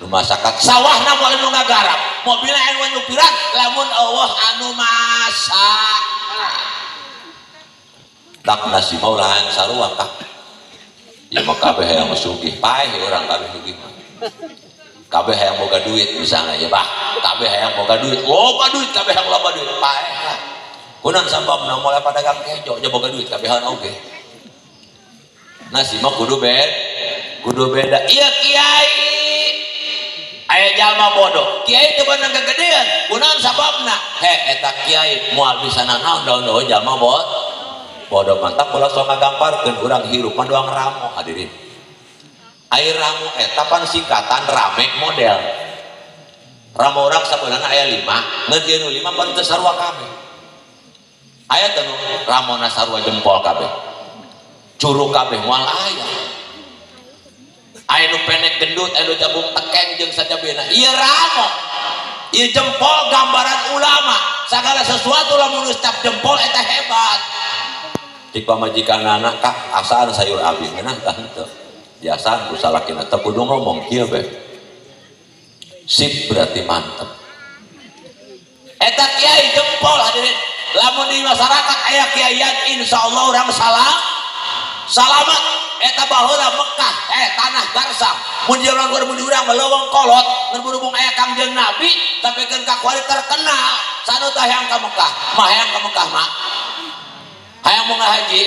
nu masakat sawahna moal nu ngagarap mobilna anu nyupiran lamun eueuh anu masak tak nasi mah ulahan sarua kak ya mah kabeh hayang sugih paeh urang kabeh sugih mah kabeh hayang boga duit misalnya ya bah kabeh hayang boga duit loba duit kabeh hayang loba duit paeh kunaon sababna moal padagang kejo nya boga duit kabehan oge nasi mah kudu Kudu beda. Iya kiai. Aya jalma bodoh. Kiai teu beunang kegedean. Kunaon sababna? He eta kiai moal bisa nanaon daun-daun jalma bodoh mantap kula sok ngagamparkeun urang hirup mah doang ramo hadirin. Air ramo eta pan singkatan rame model. Ramo urang sabeunana aya 5, ngan ieu nu 5 pan teu sarua kabeh. Aya teu nu ramona sarua jempol kabeh. Curug kabeh moal aya. Aya nu pendek gendut, aya nu jabung tekeng jeung sajabina. Ieu ramo. Ieu jempol gambaran ulama. Sagala sesuatu lamun geus cap jempol eta hebat. Cik pamajikanana kak asaan sayur abi ngeunah tah henteu. Biasaan ku salakina teu kudu ngomong kieu be. Sip berarti mantep. Eta kiai jempol hadirin. Lamun di masyarakat aya kiaian insyaallah urang salah salamat. Eta baheula Mekah tanah Garsang mun jalan mun urang leuweung kolot ngan berhubung aya Kangjeng Nabi sampikeun ka kuari terkenal sanu tah hayang ka Mekah mah hayang ka Mekah mah hayang mau ngahaji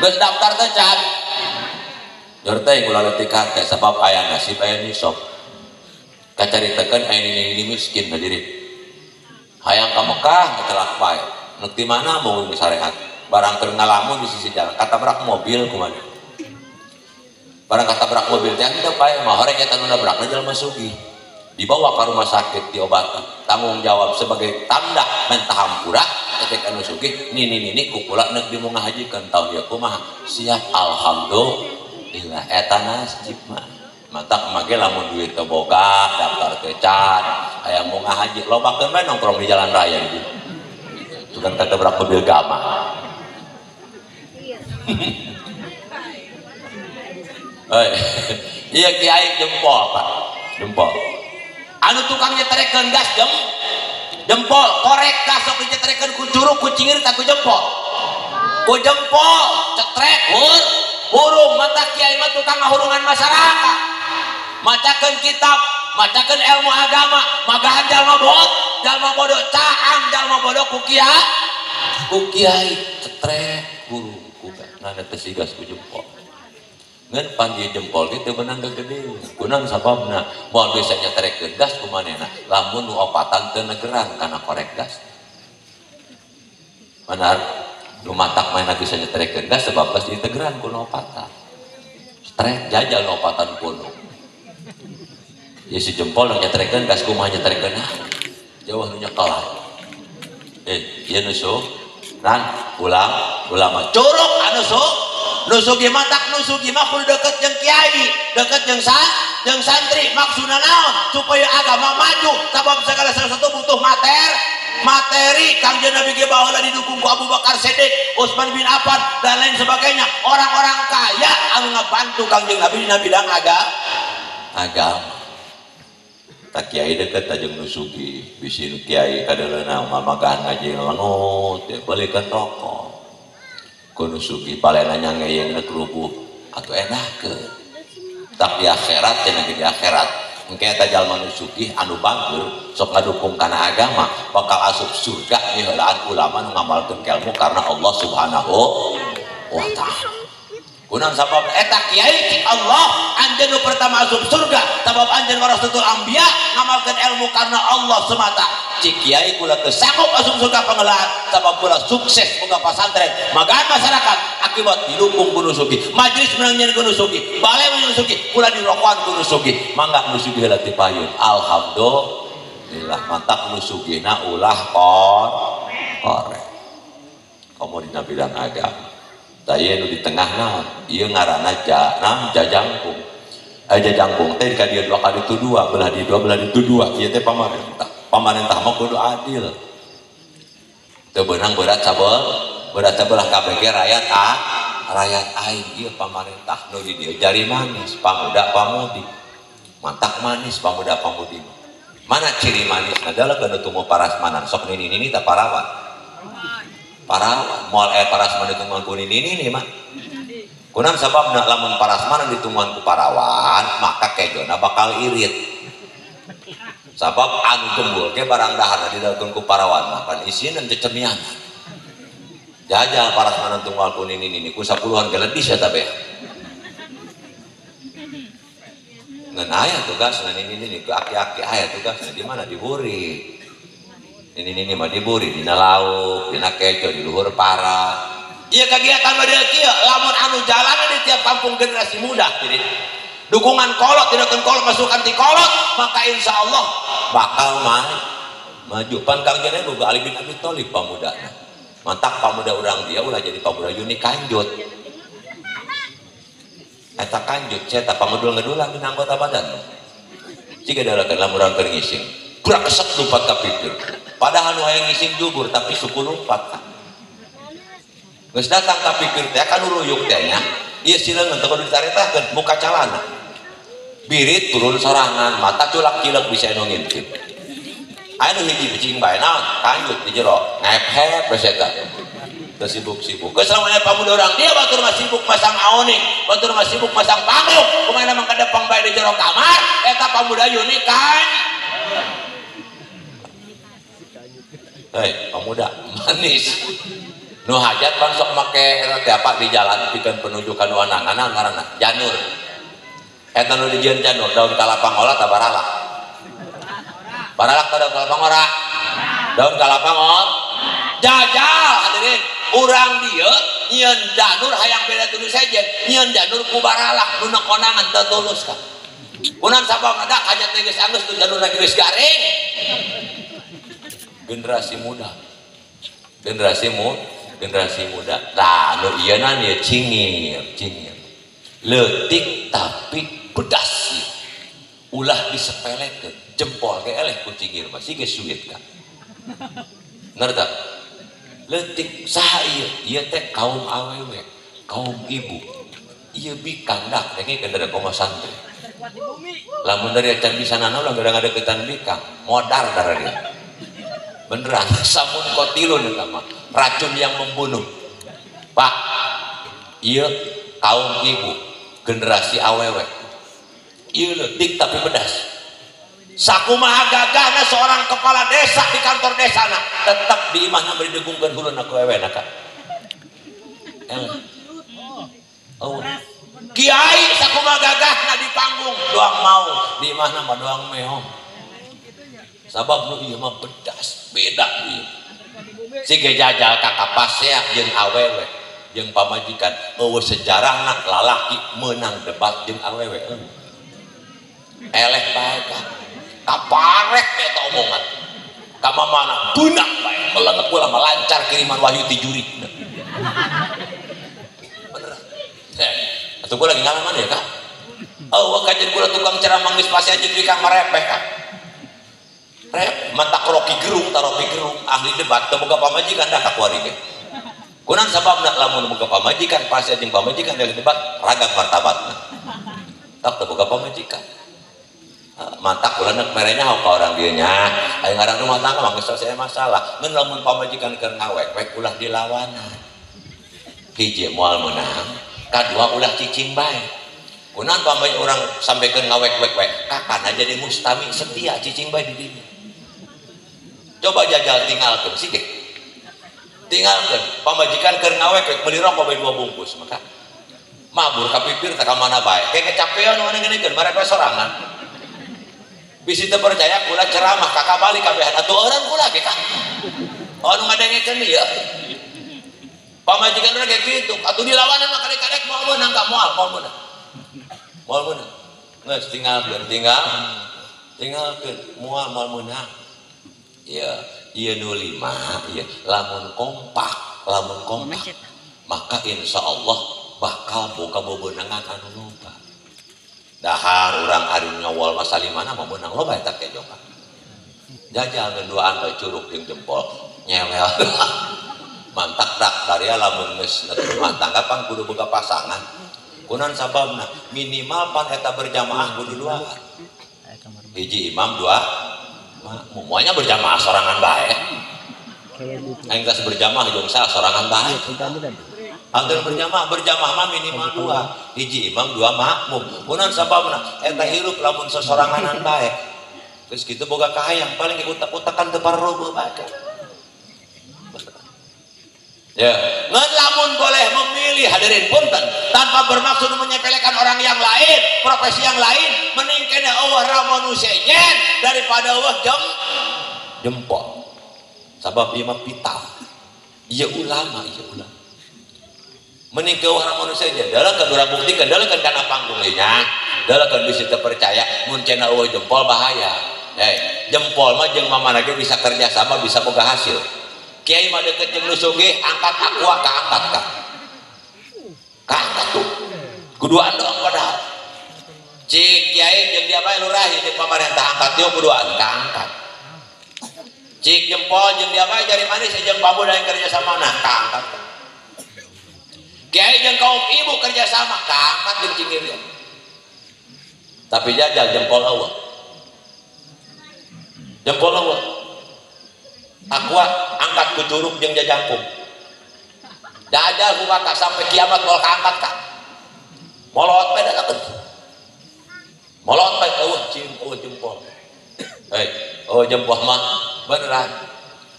geus daftar teh can eur teh ulah leutik hate sabab aya nasib aya nisab kacaritakeun aya nini miskin hadirin hayang ka Mekah ngetelak bae nu ti mana mau syariat barang keur ngalamun di sisi jalan katabrak mobil kumaha barang katabrak mobil teh henteu bae mah horeng eta nu nabrakna jelema sugih dibawa ka rumah sakit diobatan tanggung jawab sebagai tanda menta hampura ketik anu sugih nini ku kula neuk di ngahajikeun taun ieu kumaha siap alhamdulillah eta nasib mah mantak mah ge lamun duit teu boga daftar teh can aya mau ngahaji lobakeun bae nongkrong di jalan raya gitu tukang katabrak mobil gama. Iya kiai jempol pak, jempol. Anu tukang nyetrekeun gas jempol, korek gas sok dinyetrekeun ku curug ku cingir tak ku jempol. Ku jempol, cetrek hurung mata kiai mah tukang ngahurungan masyarakat. Macakeun kitab, macakeun ilmu agama, magahan jalma bodoh, bodoh caang jalma bodoh ku kiai. Ku kiai cetrek hurung ku ngan teu sigas ku jempol. Ngan panggil jempol ge teu beunang gede. Kunaon sababna? Moal bisa nyetrekeun gas ku manehna. Lamun nu opatan teu negeran kana korek gas. Benar, nu matak manehna bisa nyetrekeun gas sebab gas ditegeran ku nu opatan. Strek jajal nu opatan kuno. Ya si jempol nu nyetrekeun gas kumaha nyetrekeun? Jauh nu nyekelan. Ieu nu nan ulama curug anu sok nu sugih mah tak nu sugih mah kudu deket jeung kiai, deket jeung santri. Maksudna naon? Supaya agama maju. Sabab segala sesuatu butuh materi. Kangjeng Nabi ge baheula didukung ku Abu Bakar Siddiq, Utsman bin Affan dan lain sebagainya. Orang-orang kaya anu ngabantu Kangjeng Nabi dina bidang agama. Tak kiai deket jeung nu sugih, bisi nu kiai kadeuleuna mamagahan ngaji lengut, beulikeun rokok. Kudu sugih palena ngeyeng rubuh atau enakeun tak di akhirat cenah di akhirat engke eta jalma nu sugih anu bager sok ngadukung kana agama bakal asup surga miheulaan ulama nu ngamalkeun ilmu karena Allah Subhanahu wa taala. Kunaon sabab eta kiai cik Allah anjeun nu pertama asup surga sabab anjeun warasatul anbiya ngamalkeun ilmu karena Allah semata. Cik kiai kula teu sanggup asup surga pangeulaan sabab kula sukses boga pasantren magaan masyarakat akibat didukung ku nu sugih majelis menang nyeun ku nu sugih bale nu sugih kula dirokoan ku nu sugih mangga nu sugih heula ti payun alhamdulillah mantak nu sugihna ulah korek komo dina bidang agama. Tah ieu nu di tengah naon ieu ngaranna jajangkung. Jajangkung teh ka dieu dua kali itu dua belah di dua belah itu dua ieu teh pamarentah. Pamarentah mah kudu adil. Teu beunang berat sabelah kabeh ge rakyat rakyat aing ieu pamarentah nu di dieu jari manis pamuda pamudi. Mantak manis pamuda pamudi. Mana ciri manis adalah kana tunggu parasmanan sok nini-nini tah parawan. Parawan moal aya parasmanan ditungguan ku nini-nini mah. Kunaon sababna lamun parasmanan ditungguan ku parawan maka kejona bakal irit. Sabab anu gembul ge barang dahar didalkeun ku parawan mah pan isina cecemian. Jajal parasmanan tunggal ku nini-nini ku 10-an geledis eta be. Ngan aya tugasna nini-nini ke aki-aki aya tugasna di mana di buri. Nini-nini mah di buri dina lauk, dina keco di luhur para. Ieu kegiatan model kieu lamun anu jalan di tiap kampung generasi muda jadi dukungan kolot tidak kolot masukan ti kolot maka insya Allah bakal maju. Pan Kang Jene boga Ali bin Abi Thalib pamudana. Mantak pamuda urang dia ulah jadi pamuda unik kanjut. Eta kanjut cetak pangedul ngedulan dina anggota badan. Jika dalakeun lamun urang keur ngising, gerak keset lompat ka pipir. Padahal nu hayang ngising jubur tapi suku lompat ka. Geus datang ka pipir teh kan ruyuk teh nya. Ieu sileungeun teu kudu ditaretakeun muka calana. Birit turun sorangan, mata culak cilek bisa nu ngintip. Aya nu hiji bicing bae naon? Kanjut di jero. Ngep-hep geus eta. Teu sibuk-sibuk. Geus lamun aya pamuda urang dia batur mah sibuk masang aoning, batur mah sibuk masang panggung, kumaha mah kadepang bae di jero kamar, eta pamuda unik kan. Hei, pamuda manis. Nu hajat pan sok make eta teh apa di jalan pikeun penunjukan wanangan ngaranna janur. Eta nu dijieun janur daun kalapa ngolah ta baralak. Baralak ta daun kalapa ngora? Daun kalapa ngor. Jajal hadirin, urang dieu nyieun janur hayang beda tuluy sejen, nyieun janur ku baralak nu konangan teu tulus ka. Kunaon sababna da hajat teh geus anggeus tu janurna geus garing. Generasi muda. Generasi muda. Generasi muda. Nah, nu ieu na ieu cingir, cingir. Leutik tapi pedas. Ulah disepelekeun, jempol ge eleh ku cingir mah siga suit ka. Ngerti? Leutik saha ieu? Ieu teh kaum awewe, kaum ibu. Ieu bikang dak dengekeun dari komo santri. Lamun dari acan bisa nana ulah gara ngadeukeutan bikang, modar darah dia. Beneran samun kotilun eta mah, racun yang membunuh. Pak, ieu kaum ibu, generasi awewe. Ieu leutik tapi pedas. Sakumaha gagahna seorang kepala desa di kantor desa na, tetap di imahna bari dugungkeun huluna ku ewena ka. Oh. Kiai sakumaha gagahna di panggung doang mau, di imahna mah doang meong. Sabab nu ieu mah pedas, beda ieu. Siga jajal ka kapaseak jeung awewe, jeung pamajikan, eueuh sejarahna lalaki meunang debat jeung awewe. Eleh bae ka. Kaparek eta omongan. Ka mamana beunang bae melengek ulah melancar kiriman wahyu ti juri. Beneran. Atuh gua lagi ngalaman ya, Kak. Eueuh kajian kula tukang ceramah geus pasti anjeun bikang marepeh, Kak. Rep, mantak roki gerung, taroki gerung, ahli debat, teu boga pamajikan dah kakuari ge. Kunaon sababna lamun boga pamajikan pasti jeung pamajikan dari debat ragam martabatna. Tak teu boga pamajikan. Mantak kula nek merenya ka orang dieu nya. Aya ngaran rumah tangga mah geus selesai masalah. Ngan lamun pamajikan keur ngawek-wek ulah dilawanan. Hiji moal meunang, kadua ulah cicing bae. Kunaon pamajikan urang sampekeun ngawek-wek we, kakana jadi mustami setia cicing bae di dinya. Coba jajal tinggalkeun sih deh. Tinggalkeun pamajikan keur ngawek meuli rokok bae 2 bungkus maka mabur ka pipir teh ka mana bae. Kayak kecapean nu ngeunikeun mareka sorangan. Bisi teu percaya kula ceramah kakak balik kabehan atuh eureun kula ge ka. Oh nu ngadengekeun ieu. Pamajikan urang kayak kitu, atuh dilawanan mah kadek-kadek moal meunang ka moal, moal meunang. Moal meunang. Geus tinggalkeun, tinggalkeun moal moal meunang. Ya, ieu nu lima, ya, lamun kompak, maka insya Allah bakal boga bebenangan anu loba. Dahar urang ari nyawol masa limana mah meunang loba eta kejo ka. Jajal ngeduaan bae curug jeung jempol, nyewel. Mantak dak dari lamun geus rumah tangga pan kudu boga pasangan. Kunaon sababna? Minimal pan eta berjamaah kudu duaan. Hiji imam dua semuanya berjamaah sorangan bae. Aing geus berjamaah jeung saha sorangan bae. Antur berjamaah, berjamaah mah minimal 2. Hiji imam 2 makmum. Kunaon sababna? Eta hirup lamun sesoranganan bae. Geus kitu boga kahayang paling utak-utakan teu parrobo bae. Ya, ngan lamun boleh memilih hadirin punten tanpa bermaksud menyepelekan orang yang lain, profesi yang lain, mending kena eueuh ramo nu sejen daripada eueuh jempol. Sabab ieu mah vital. Ieu ulama, ieu ulama. Mending keueuh ramo nu sejen, dalakeun urang buktikeun, dalakeun kana panggung nya. Dalakeun bisi teu percaya mun cenah eueuh jempol bahaya. Jempol mah jeung mamana ge bisa kerja sama, bisa boga hasil. Kiai mah deket jeung nu sugih, angkat aqua kaangkat ka. Kaangkat tuh. Kuduaan doang padahal. Cik kiai jeung dia bae lurah jeung pamarentah angkat yeuh kuduaan kaangkat. Cik jempol jeung dia bae jari manis jeung pamuda yang kerja sama nah kaangkat. Kiai jeung kaum ibu kerja sama kaangkat jeung cingir dia. Tapi jajal jempol eueuh. Jempol eueuh. Aqua angkat ku curug jeung jajangkung. Jajal ku maka sampai kiamat moal kaangkat ka. Molot bae dalakeun. Molot bae eueuh cing eueuh jempol. Hei, eueuh jempol mah beneran.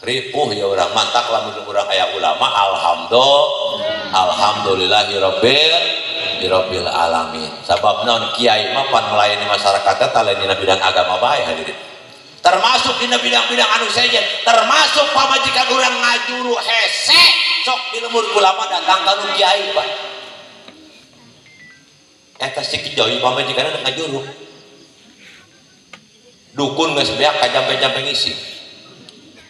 Ripuh ya urang mantak lamun urang aya ulama alhamdulillah alhamdulillahirabbil alamin. Sabab naon kiai mah pan melayani masyarakat teh lain dina bidang agama bae hadirin. Termasuk dina bidang-bidang anu sejen, termasuk pamajikan urang ngajuru hese sok di lemur ulama datang ka nu kiai Pak. Eta si kiai pamajikanna ngajuru. Dukun geus beak ka jampe-jampe ngisi.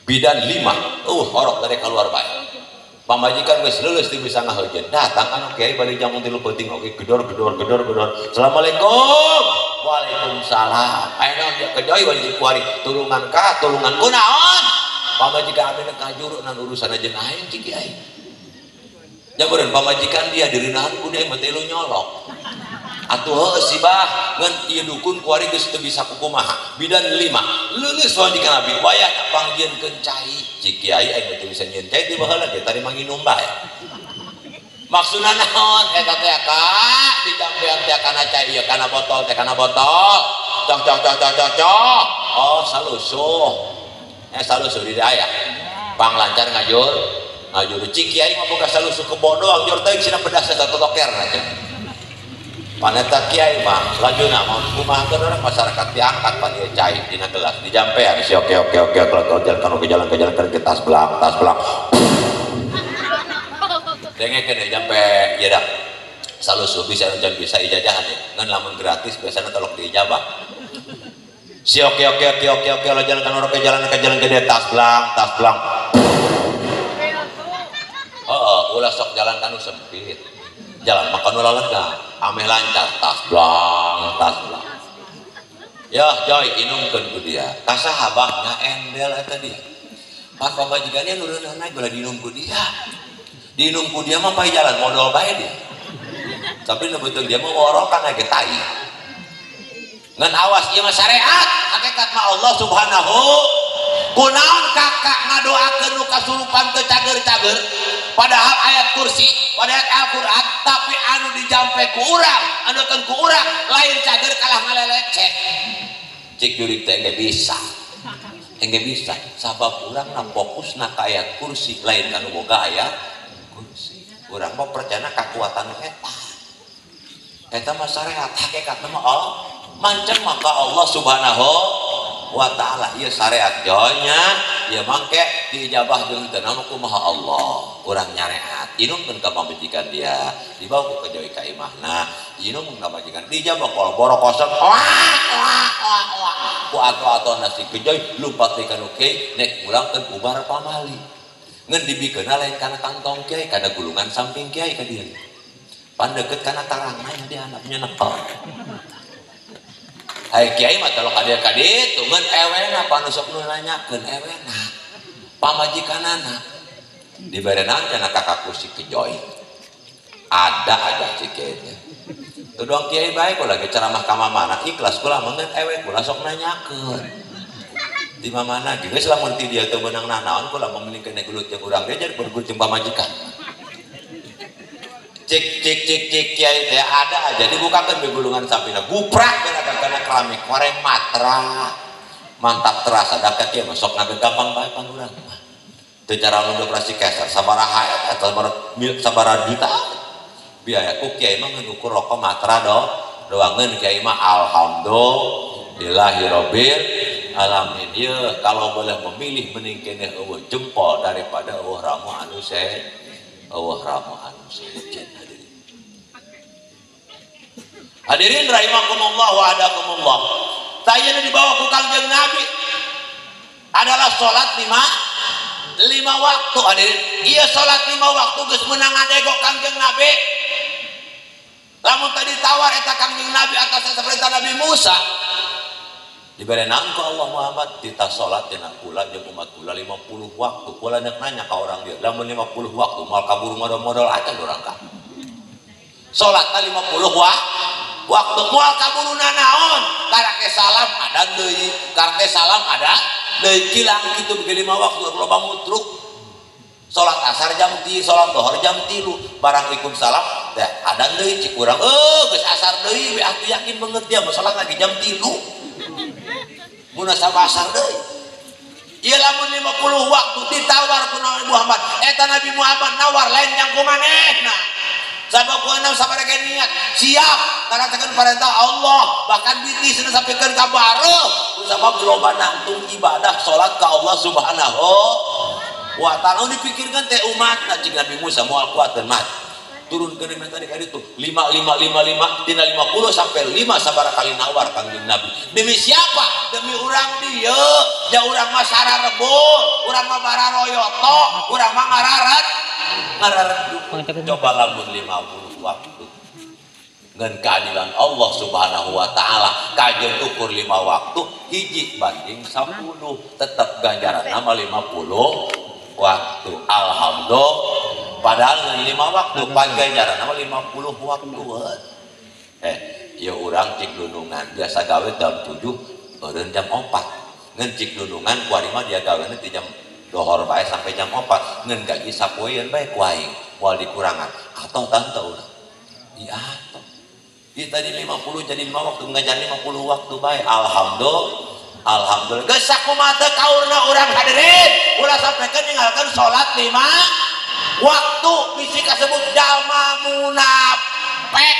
Bidan 5, horok dari keluar bae. Pamajikan geus leuleus teu bisa ngaheujeun. Datang ka nu kiai balik jam 3 peuting oge gedor gedor gedor gedor. Assalamualaikum. Waalaikumsalam. Aya naon dia kejoy wajib kuari tulungan ka tulungan kunaon. Pamajikan abdi kajuru nan urusan jeung aing cik kiai. Jamureun pamajikan dia dirinahan ku dia mah teu nyolok. Atuh heueuh si bah ngan ieu dukun kuari geus teu bisa kukumaha. Bidan 5 leuleus pamajikan abdi wayahna panggieunkeun cai. Cik kiai aing mah teu bisa nyieun cai ti baheula ge tadi manginum bae. Maksudna naon eta teh ka dijampean teh kana cai ieu kana botol teh kana botol. Cok cok cok cok cok cok. Oh salusuh. Salusuh di aya. Pang lancar ngajur. Ngajur cik kiai mah boga salusuh kebo doang jor teuing sina pedas eta totokerna teh. Paneta kiai mah lajuna mah kumahakeun urang masyarakat diangkat pan ieu cai dina gelas dijampean si oke oke oke kalau jalan ke jalan ke jalan ke tas belang tas belang. Dengekeun ya jampe ieu dah. Salusuh bisa encan bisa ijajahan ya. Ngan lamun gratis biasana tolok diijabah. Si oke oke oke oke oke lo jalan kan ke jalan ke jalan ke tas belang tas belang. Heeh, ulah sok jalan kanu sempit. Jalan makan ulah lega, ameh lancar tas belang tas belang. Ya Joy inumkeun ku dia. Ka sahabahna endel eta dia. Pan pamajikannya nureunana ulah diinum ku dia. Diinum ku dia mah pae jalan modal bae dia. Tapi nu beuteung dia mah worokan ge tai. Ngan awas ieu mah syariat, hakikat mah Allah Subhanahu. Kunaon kakak ngadoakeun nu kasurupan teu cager-cager, padahal ayat kursi, padahal Al-Qur'an, tapi anu dijampe ku urang, anu keun ku urang lain cager kalah ngalelecek. Cik jurig teh engge bisa. Engge bisa sabab urang na fokusna ka ayat kursi lain kanu boga ayat kursi. Urang mah percaya kakuatan eta. Eta mah syariat hakikatna mah Allah mancen maka Allah Subhanahu wa ta'ala ieu syariat jonya ieu mangke diijabah jeung teu naon kumaha Allah urang nyareat inumkeun ka pamajikan dia dibawa ku kejoy ka imahna inum ka pamajikan diijabah kalau borokosong wah wah wah wah ku ato-ato nasi kejoy lumpat di kanu kiai nek mulangkeun ubar pamali ngan dibikeunna lain kana kantong kiai kana gulungan samping kiai ka dieu pan deukeut kana tarangna dia anaknya nekel. Hai kiai mah tolok ka ditu ngan ewena panusok nu nanyakeun ewena pamajikanana dibere naon cenah kakak si kejoy ada aja si kiai teh teu doang kiai bae kula lagi ceramah ka mamana ikhlas kula mah ngan ewe kula sok nanyakeun di mamana geus lamun ti dia teu meunang nanaon kula mah mending kene gelut jeung urang ge jadi bergelut jeung pamajikan. Cik cik cik cik kiai teh ada aja dibukakeun be gulungan sampina guprak beraga kana keramik koreng matra mantap terasa da ka kieu mah sok ngagegampang bae pan urang mah. Teu cara mun operasi keser sabaraha eta sabaraha juta biaya ku kiai mah ngan ukur rokok matra doang ngan kiai mah alhamdulillahirabbil alamin. Ieu kalau boleh memilih mending keneh eueuh jempol daripada eueuh ramu anu eueuh ramu anu sejen. Hadirin, hadirin rahimakumullah wa hadakumullah. Tayana dibawa ku Kangjeng Nabi adalah salat lima waktu. Hadirin, ieu salat 5 waktu geus meunang ngadego Kangjeng Nabi. Lamun tadi tawar eta Kangjeng Nabi atas perintah Nabi Musa dibere naon ku Allah Muhammad titah salat tina kula jeung umat kula 50 waktu. Kula nek nanya ka orang dieu, lamun 50 waktu moal kaburu modal-modal acan urang ka. Salatna 50 waktu moal kaburu nanaon, karake salam ada deui, karake salam ada deui kilang kitu bege 5 waktu loba mutruk. Salat asar jam 3, salat zuhur jam 3, barang ikum salam teh ada deui cik urang geus asar deui we atuh yakin banget dia mah salat lagi jam 3. Munasabah asar deui. Ieu lamun 50 waktu ditawar ku Nabi Muhammad, eta Nabi Muhammad nawar lain jang ku manehna. Sabab ku enam sabaraha niat siap ngarasakeun perintah Allah, bahkan biti cenah sampikeun ka bareuh sabab loba nangtung ibadah salat ka Allah Subhanahu wa ta'ala. Dipikirkeun teh umatna cik Nabi Musa moal kuateun mat. Turunkeun minta di kaditu 5 5 5 5 tina 50 sampai 5 sabaraha kali nawar Kangjeng Nabi. Demi siapa? Demi urang dieu. Ja urang mah sararebul, urang mah bararoyoto, urang mah ngararet. Ngararet. Coba lamun 50 waktu. Ngan keadilan Allah Subhanahu wa taala kajeun ukur 5 waktu hiji banding 10 tetap ganjaran nama 50 waktu. Alhamdulillah. Padahal 5 waktu ganjaran nama 50 waktu. Ya urang cik dunungan biasa gawe jam 7 eureun jam 4. Ngan cik dunungan kuari mah dia gawena ti jam dohor bae sampai jam 4. Ngan gaji sapoeun bae ku aing moal dikurangan. Atoh tante urang. Iya atoh. Ieu tadi 50 jadi 5 waktu ngajar 50 waktu bae. Alhamdulillah. Alhamdulillah. Geus sakumaha teu kaurna urang hadirin. Ulah sampekeun ninggalkeun salat 5 waktu bisi kasebut jalma munafik.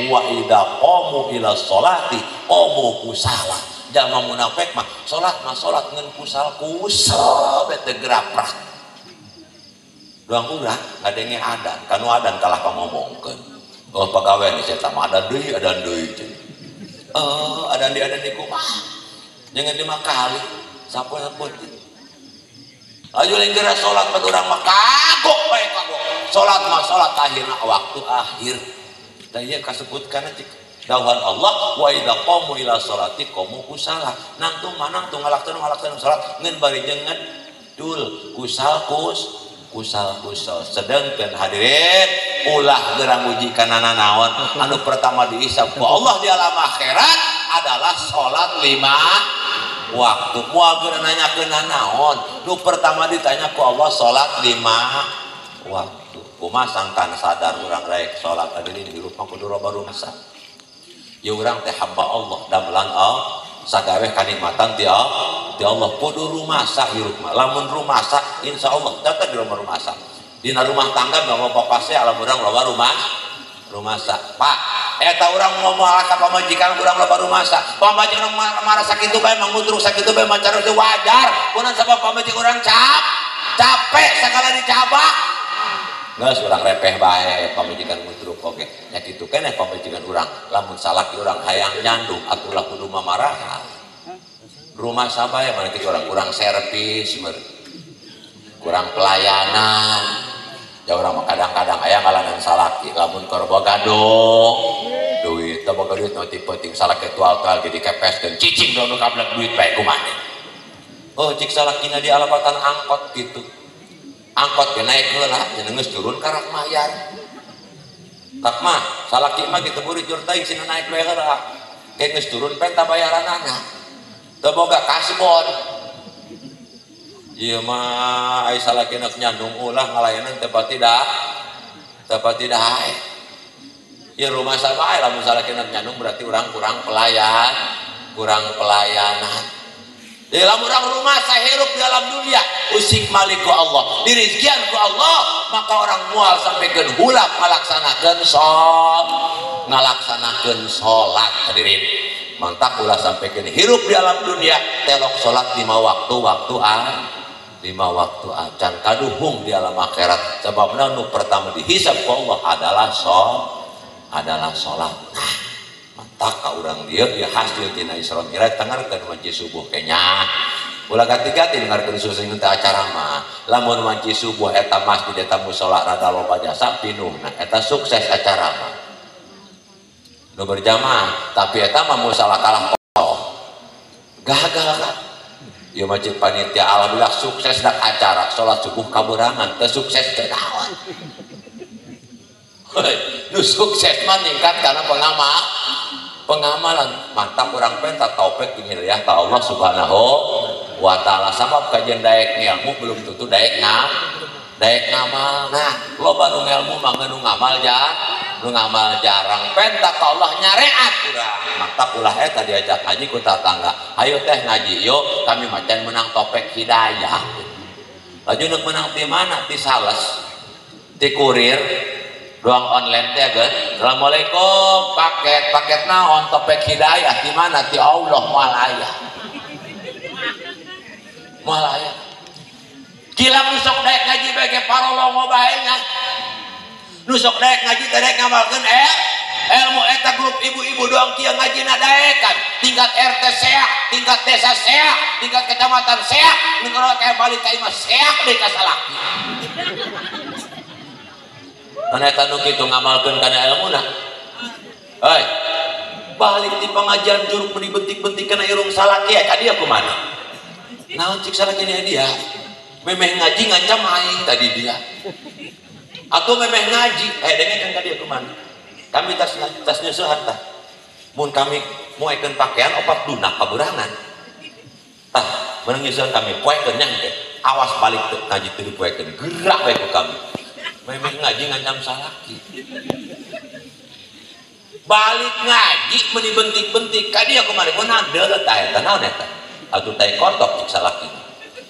Wa idza qamu ila sholati qamu kusala. Jalma munafik mah salat ngan kusal kusal bete geraprak. Doang urang ngadenge adan, kanu adan kalah pangomongkeun. Oh pagawean geus eta mah adan deui adan deui adan deui kumaha. Jangan 5 kali sapoe-sapoe. Ayo lain geura salat mah urang mah kagok bae kagok. Salat mah salat akhirna waktu akhir. Da ieu kasebut kana cik dawuhan Allah wa idza qamu ila sholati qamu kusala. Nangtung manangtung ngalaksanan salat ngan bari jeung ngedul kusal kus kusal kusal. Sedangkan hadirin ulah geura nguji kana nanaon anu pertama dihisab ku Allah di alam akhirat adalah salat 5 waktu. Moal geura nanyakeun nanaon nu pertama ditanya ku Allah salat 5 waktu. Kumaha sangkan sadar urang rek salat hadirin hirup mah kudu loba rumasa. Ya urang teh hamba Allah damelan Allah sagawe kanikmatan ti Allah kudu rumasa hirup mah. Lamun rumasa insyaallah tetep di rumah rumasa. Dina rumah tangga bawa bapak saya alam urang loba rumah rumasa. Pak eta urang ngomong ka pamajikan urang loba rumasa. Pamajikan urang marah sakitu bae mangutruk sakitu bae macara teu wajar. Kunaon sabab pamajikan urang capek sagala dicabak. Geus urang repeh bae pamajikan ngutruk oge. Nya kitu keneh pamajikan urang lamun salaki urang hayang nyandung atuh lah kudu mamarahan. Rumah sabae mana kitu urang kurang servis, kurang pelayanan. Ya urang mah kadang-kadang aya ngalanan salaki lamun keur boga duit, teu boga duit nu ti peuting salaki tual-tual ge dikepeskeun cicing nu kablek duit bae kumaha. Oh cik salakina di alapatan angkot kitu. Angkot ge naik heula cenah geus turun ka rak mayar. Kak mah salaki mah kitu buri jur teuing cenah naik we heula. Ke geus turun penta bayaranana. Teu boga kasbon. Ieu mah ai salaki nek nyandung ulah ngalayanan teu pati dae. Ieu rumah sabae lamun salaki nek nyandung berarti urang kurang pelayan, kurang pelayanan. Di dalam orang rumah saya hirup di alam dunia usik malik ku Allah dirizkian ku Allah maka orang mual sampai ke hulap ngalaksanakeun sholat ngalaksanakeun sholat hadirin mantap ulah sampai ke hirup di alam dunia telok sholat 5 waktu waktu 5 waktu acan kaduhung di alam akhirat sebabna nu pertama dihisab ku Allah adalah sholat. Nah, mantap ka urang dieu ya hasil tina Isra Mi'raj tangarkeun wanci subuh kenya ulah gati-gati dengarkeun susah teh acara mah lamun wanci subuh eta masjid eta musala rada loba jasa pinuhna eta sukses acara mah nu berjamaah tapi eta mah musala kalah kotoh gagal kan ieu masjid panitia alhamdulillah sukses dak acara salat subuh kaberangan teu sukses teu naon. Nu sukses mah ningkat karena pengamalan mantap orang penta taufik jeung hidayah ka Allah Subhanahu wa taala sabab kajian daek ilmu belum tentu daek ngamal. Nah loba nu ngelmu mah nu ngamal nu ngamal jarang penta ka Allah nyareat urang mantap ulah eta diajak ngaji ku tatangga ayo teh ngaji yuk kami macan menang topek hidayah laju nu menang ti mana ti sales ti kurir doang online teh geus assalamualaikum paket naon topek hidayah di mana ti Allah moal aya moal aya kilang nu sok daek ngaji bae ge parolongo bae nya nu sok daek ngaji teh daek ngamalkeun ilmu eta grup ibu-ibu doang kieu ngajina daekan tingkat RT seak tingkat desa seak tingkat kecamatan seak nu kayak balik ka imah seak deui ka salaki. Mana eta nu kitu ngamalkeun kana ilmuna. Hei, balik di pengajian juruk meni bentik-bentik kana irung salaki ya ka dia kumaha? Naon cik salaki dia? Memeh ngaji ngancam aing tadi dia. Atau memeh ngaji, dengekeun ka dia kumaha? Kami tas nyeusehan tah. Mun kami moekeun pakaian opat dunak kaberangan. Tah, meunang nyeusehan kami poekeun nya teh. Awas balik teu ngaji teu dipoekeun, gerak bae ku kami. Memeh ngaji ngancam salaki balik ngaji meni bentik-bentik ka dia kemari kunaon deuleu tah eta naon eta atuh tai kotok cik salaki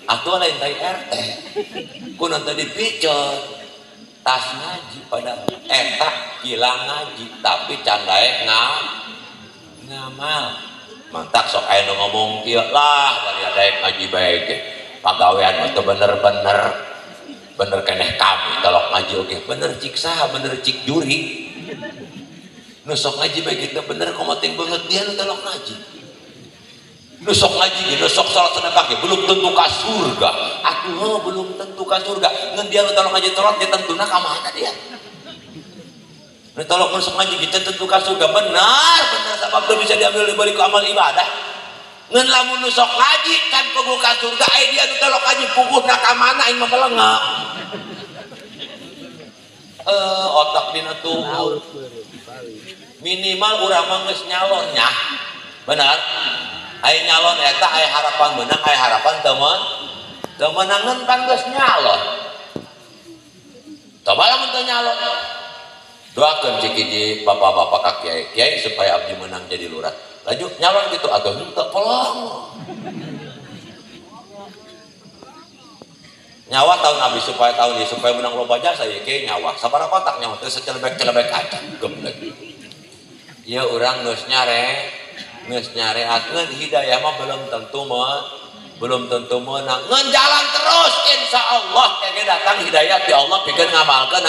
atuh lain tai RT kunaon teh dipicen tas ngaji pada eta hilang ngaji tapi can daek ngamal mantak sok aya nu ngomong kieu lah bari daek ngaji bae ge pagawean mah teu bener-bener bener keneh kami tolok ngaji oge bener cik saha bener cik juri nu sok ngaji bae kitu bener komo ting beungeut dia nu tolok ngaji nu sok ngaji ge nu sok salat sedekah ge belum tentu ka surga atuh belum tentu ka surga ngan dia nu tolok ngaji tolok dia tentuna ka mana dia nu tolok nu sok ngaji ge tentu ka surga benar bener sabab teu bisa diambil dibalik ku amal ibadah ngan lamun nu sok ngaji kan puguh ka surga aya dia nu tolok ngaji puguhna ka mana aing mah melengak otak dina tuur minimal urang mah geus nyalon nya benar aya nyalon eta aya harapan menang aya harapan teu meunangeun pan geus nyalon coba lamun teu nyalon doakeun cik hiji bapak-bapak ka kiai kiai supaya abdi menang jadi lurah laju nyalon gitu atau henteu polong nyawa tahun abis supaya tahun ini supaya menang loba jasa ya kiai nyawa sabaraha kotak nyawa teu secelebek-celebek aja geblek ieu urang geus nyareat ngeun hidayah mah belum tentu meunang ngeun jalan terus insyaallah kege datang hidayah ti Allah pikeun ngamalkeun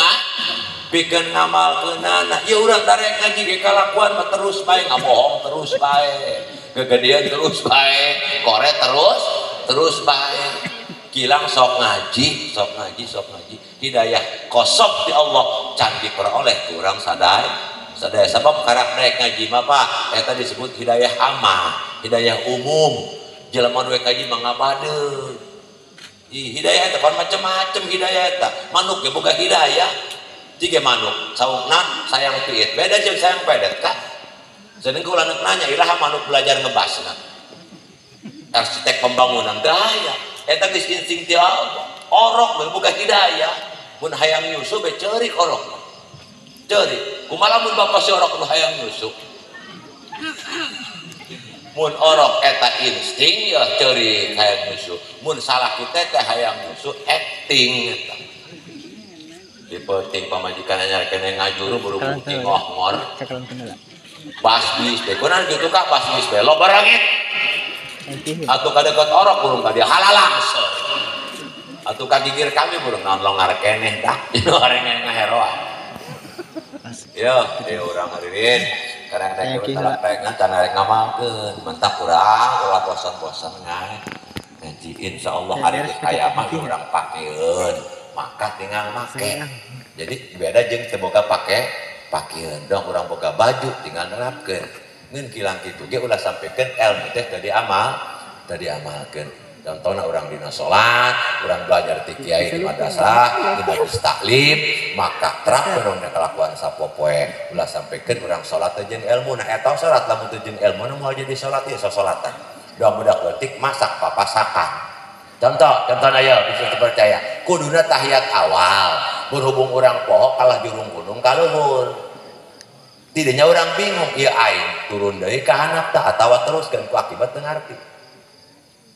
pikeun ngamalkeunana ieu urang darek ngaji ge kalakuan mah terus bae ngabohong terus bae gegedean terus bae kore terus bae kilang sok ngaji sok ngaji sok ngaji hidayah kosok di Allah can diperoleh kurang sadaya sabab karak daek ngaji mah Pak eta disebut hidayah amah hidayah umum jelema nu ngaji mah ngabadeun hidayah eta pan macem-macem hidayah eta manuk ge boga hidayah jiga manuk saungna sayang piit beda jeung sayang pedet kak sedeng kula nanya iraha manuk belajar ngebasna arsitek pembangunan daya eta geus insting ti Allah orok we boga hidayah mun hayang nyusu be ceurik orok ceurik kumaha lamun bapak si orok nu hayang nyusu Mun orok eta insting ya ceurik hayang nyusu. Mun salah kita teh hayang nyusu acting eta. Di penting pamajikan anyar kene ngajuru buru bukti ngohngor. Basbis teh kunaon kitu ka basbis teh loba rangit. Atuh ka deukeut orok burung ka dia halalang. Atuh ka gigir kami burung naon longar keneh tah. Dinu oreng ngaheroan. Yo, urang hadirin. Kadang rek talak can rek ngamalkeun, mentak urang ulah bosan-bosan ngaji insyaallah hari aya mah urang pakeun, maka tinggal make. Jadi beda jeung teu boga pake pakeun dong urang boga baju tinggal nerapkeun. Ngeun kilang kitu ge ulah sampikeun ilmu teh teu diamal, teu diamalkeun. Contohna urang dina salat, urang belajar ti kiai di madrasah, di majelis taklim, maka terapkeun urang kalakuan sapopoe. Ulah sampikeun urang salat teh jeung ilmu. Nah eta salat lamun teu jeung ilmu moal jadi salat ieu sasalatan. Doa budak leutik masak papasakan. Contoh, contohna ieu bisa dipercaya. Kuduna tahiyat awal, berhubung urang poho kalah jurung gunung ka luhur. Tidaknya urang bingung, ieu aing turun deui ka handap tah atawa teruskeun ku akibat teu ngarti.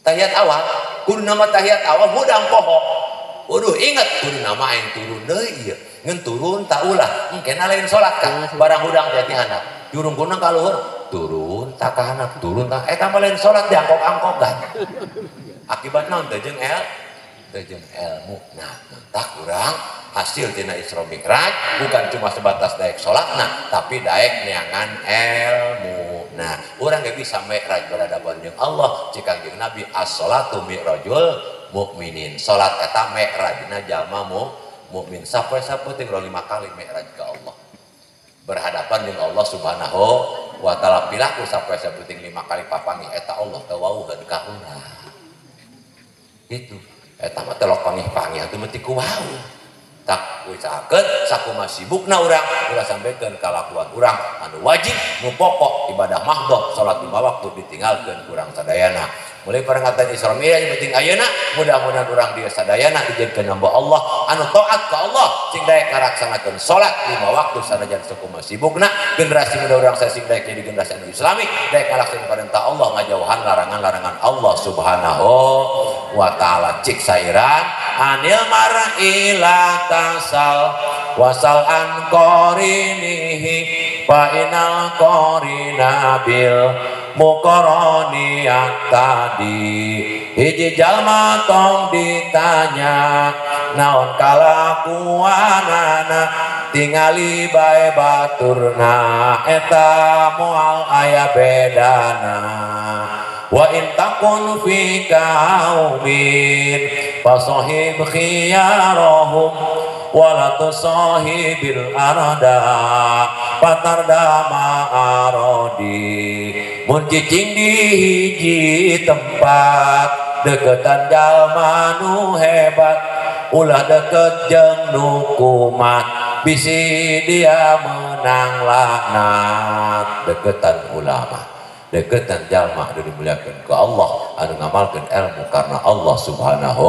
Tahiyat awal, kudu nama tahiyat awal hudang poho. Waduh inget kudu nama aing turun deui ieu. Ngeun turun tak ulah, engkena lain salat ka. Barang hudang teh ti handap. Jurung gunung ka luhur, turun tak ka handap, turun tak eta mah lain salat diangkok-angkokan. Akibat naon teh jeung teh jeung ilmu. Nah, tak urang hasil tina Isra Mi'raj bukan cuma sebatas daek salatna, tapi daek neangan ilmu. Nah, urang ge bisa mi'raj berhadapan jeung Allah, cik Kangjeng Nabi as-sholatu mi'rajul mukminin. Salat eta mi'rajna jalma mukmin. Sapoe-sapoe ting 5 kali mi'raj ke Allah. Berhadapan jeung Allah Subhanahu wa taala pilaku sapoe-sapoe ting 5 kali papanggih eta Allah teu wauheun ka urang. Gitu. Eta mah telok panggih-panggih atuh mah ti ku wau. Tak usahakeun sakumaha sibukna urang ulah sampekeun kalakuan urang anu wajib nu pokok ibadah mahdoh salat 5 waktu ditinggalkeun kurang sadayana. Mulai peringatan Isra Mi'raj penting ayeuna mudah-mudahan urang dieu sadayana dijadikeun hamba Allah anu taat ka Allah sing daek ngalaksanakeun salat 5 waktu sanajan sakumaha sibukna. Generasi muda urang sing daek jadi generasi anu islami daek ngalaksanakeun perintah Allah ngajauhan larangan-larangan Allah Subhanahu wa taala. Cik sairan anil mar'i la tasal wasal an qarinihi fa inal qarina bil muqarani tadi. Hiji jalma tong ditanya naon kalakuanana tingali bae baturna eta moal aya bedana. Wa in takun fi kaumin fasahib khiyarahum wala tusahibil arda patarda ma'arodi. Mun cicing di hiji tempat deketan jalma nu hebat ulah deket jeung nu kumat bisi dia menang laknat. Deketan ulama, deketan jalma anu dimuliakeun ku Allah anu ngamalkeun ilmu karena Allah Subhanahu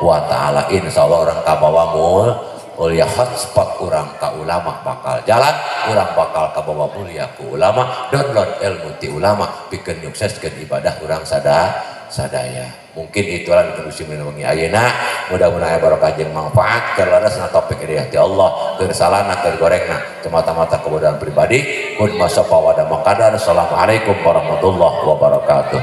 wa taala. Insyaallah urang kabawa mulia hotspot urang ka ulama bakal jalan, urang bakal kabawa mulia ku ulama, download ilmu ti ulama pikeun nyukseskeun ibadah urang sadaya. Mungkin itulah kondisi wengi ayeuna, mudah-mudahan barokah jeung manfaat keur leresna topik hidayah ti Allah, keur salahna keur gorengna semata-mata kebodohan pribadi. Kun masapa wa da maqadar. Assalamualaikum warahmatullahi wabarakatuh.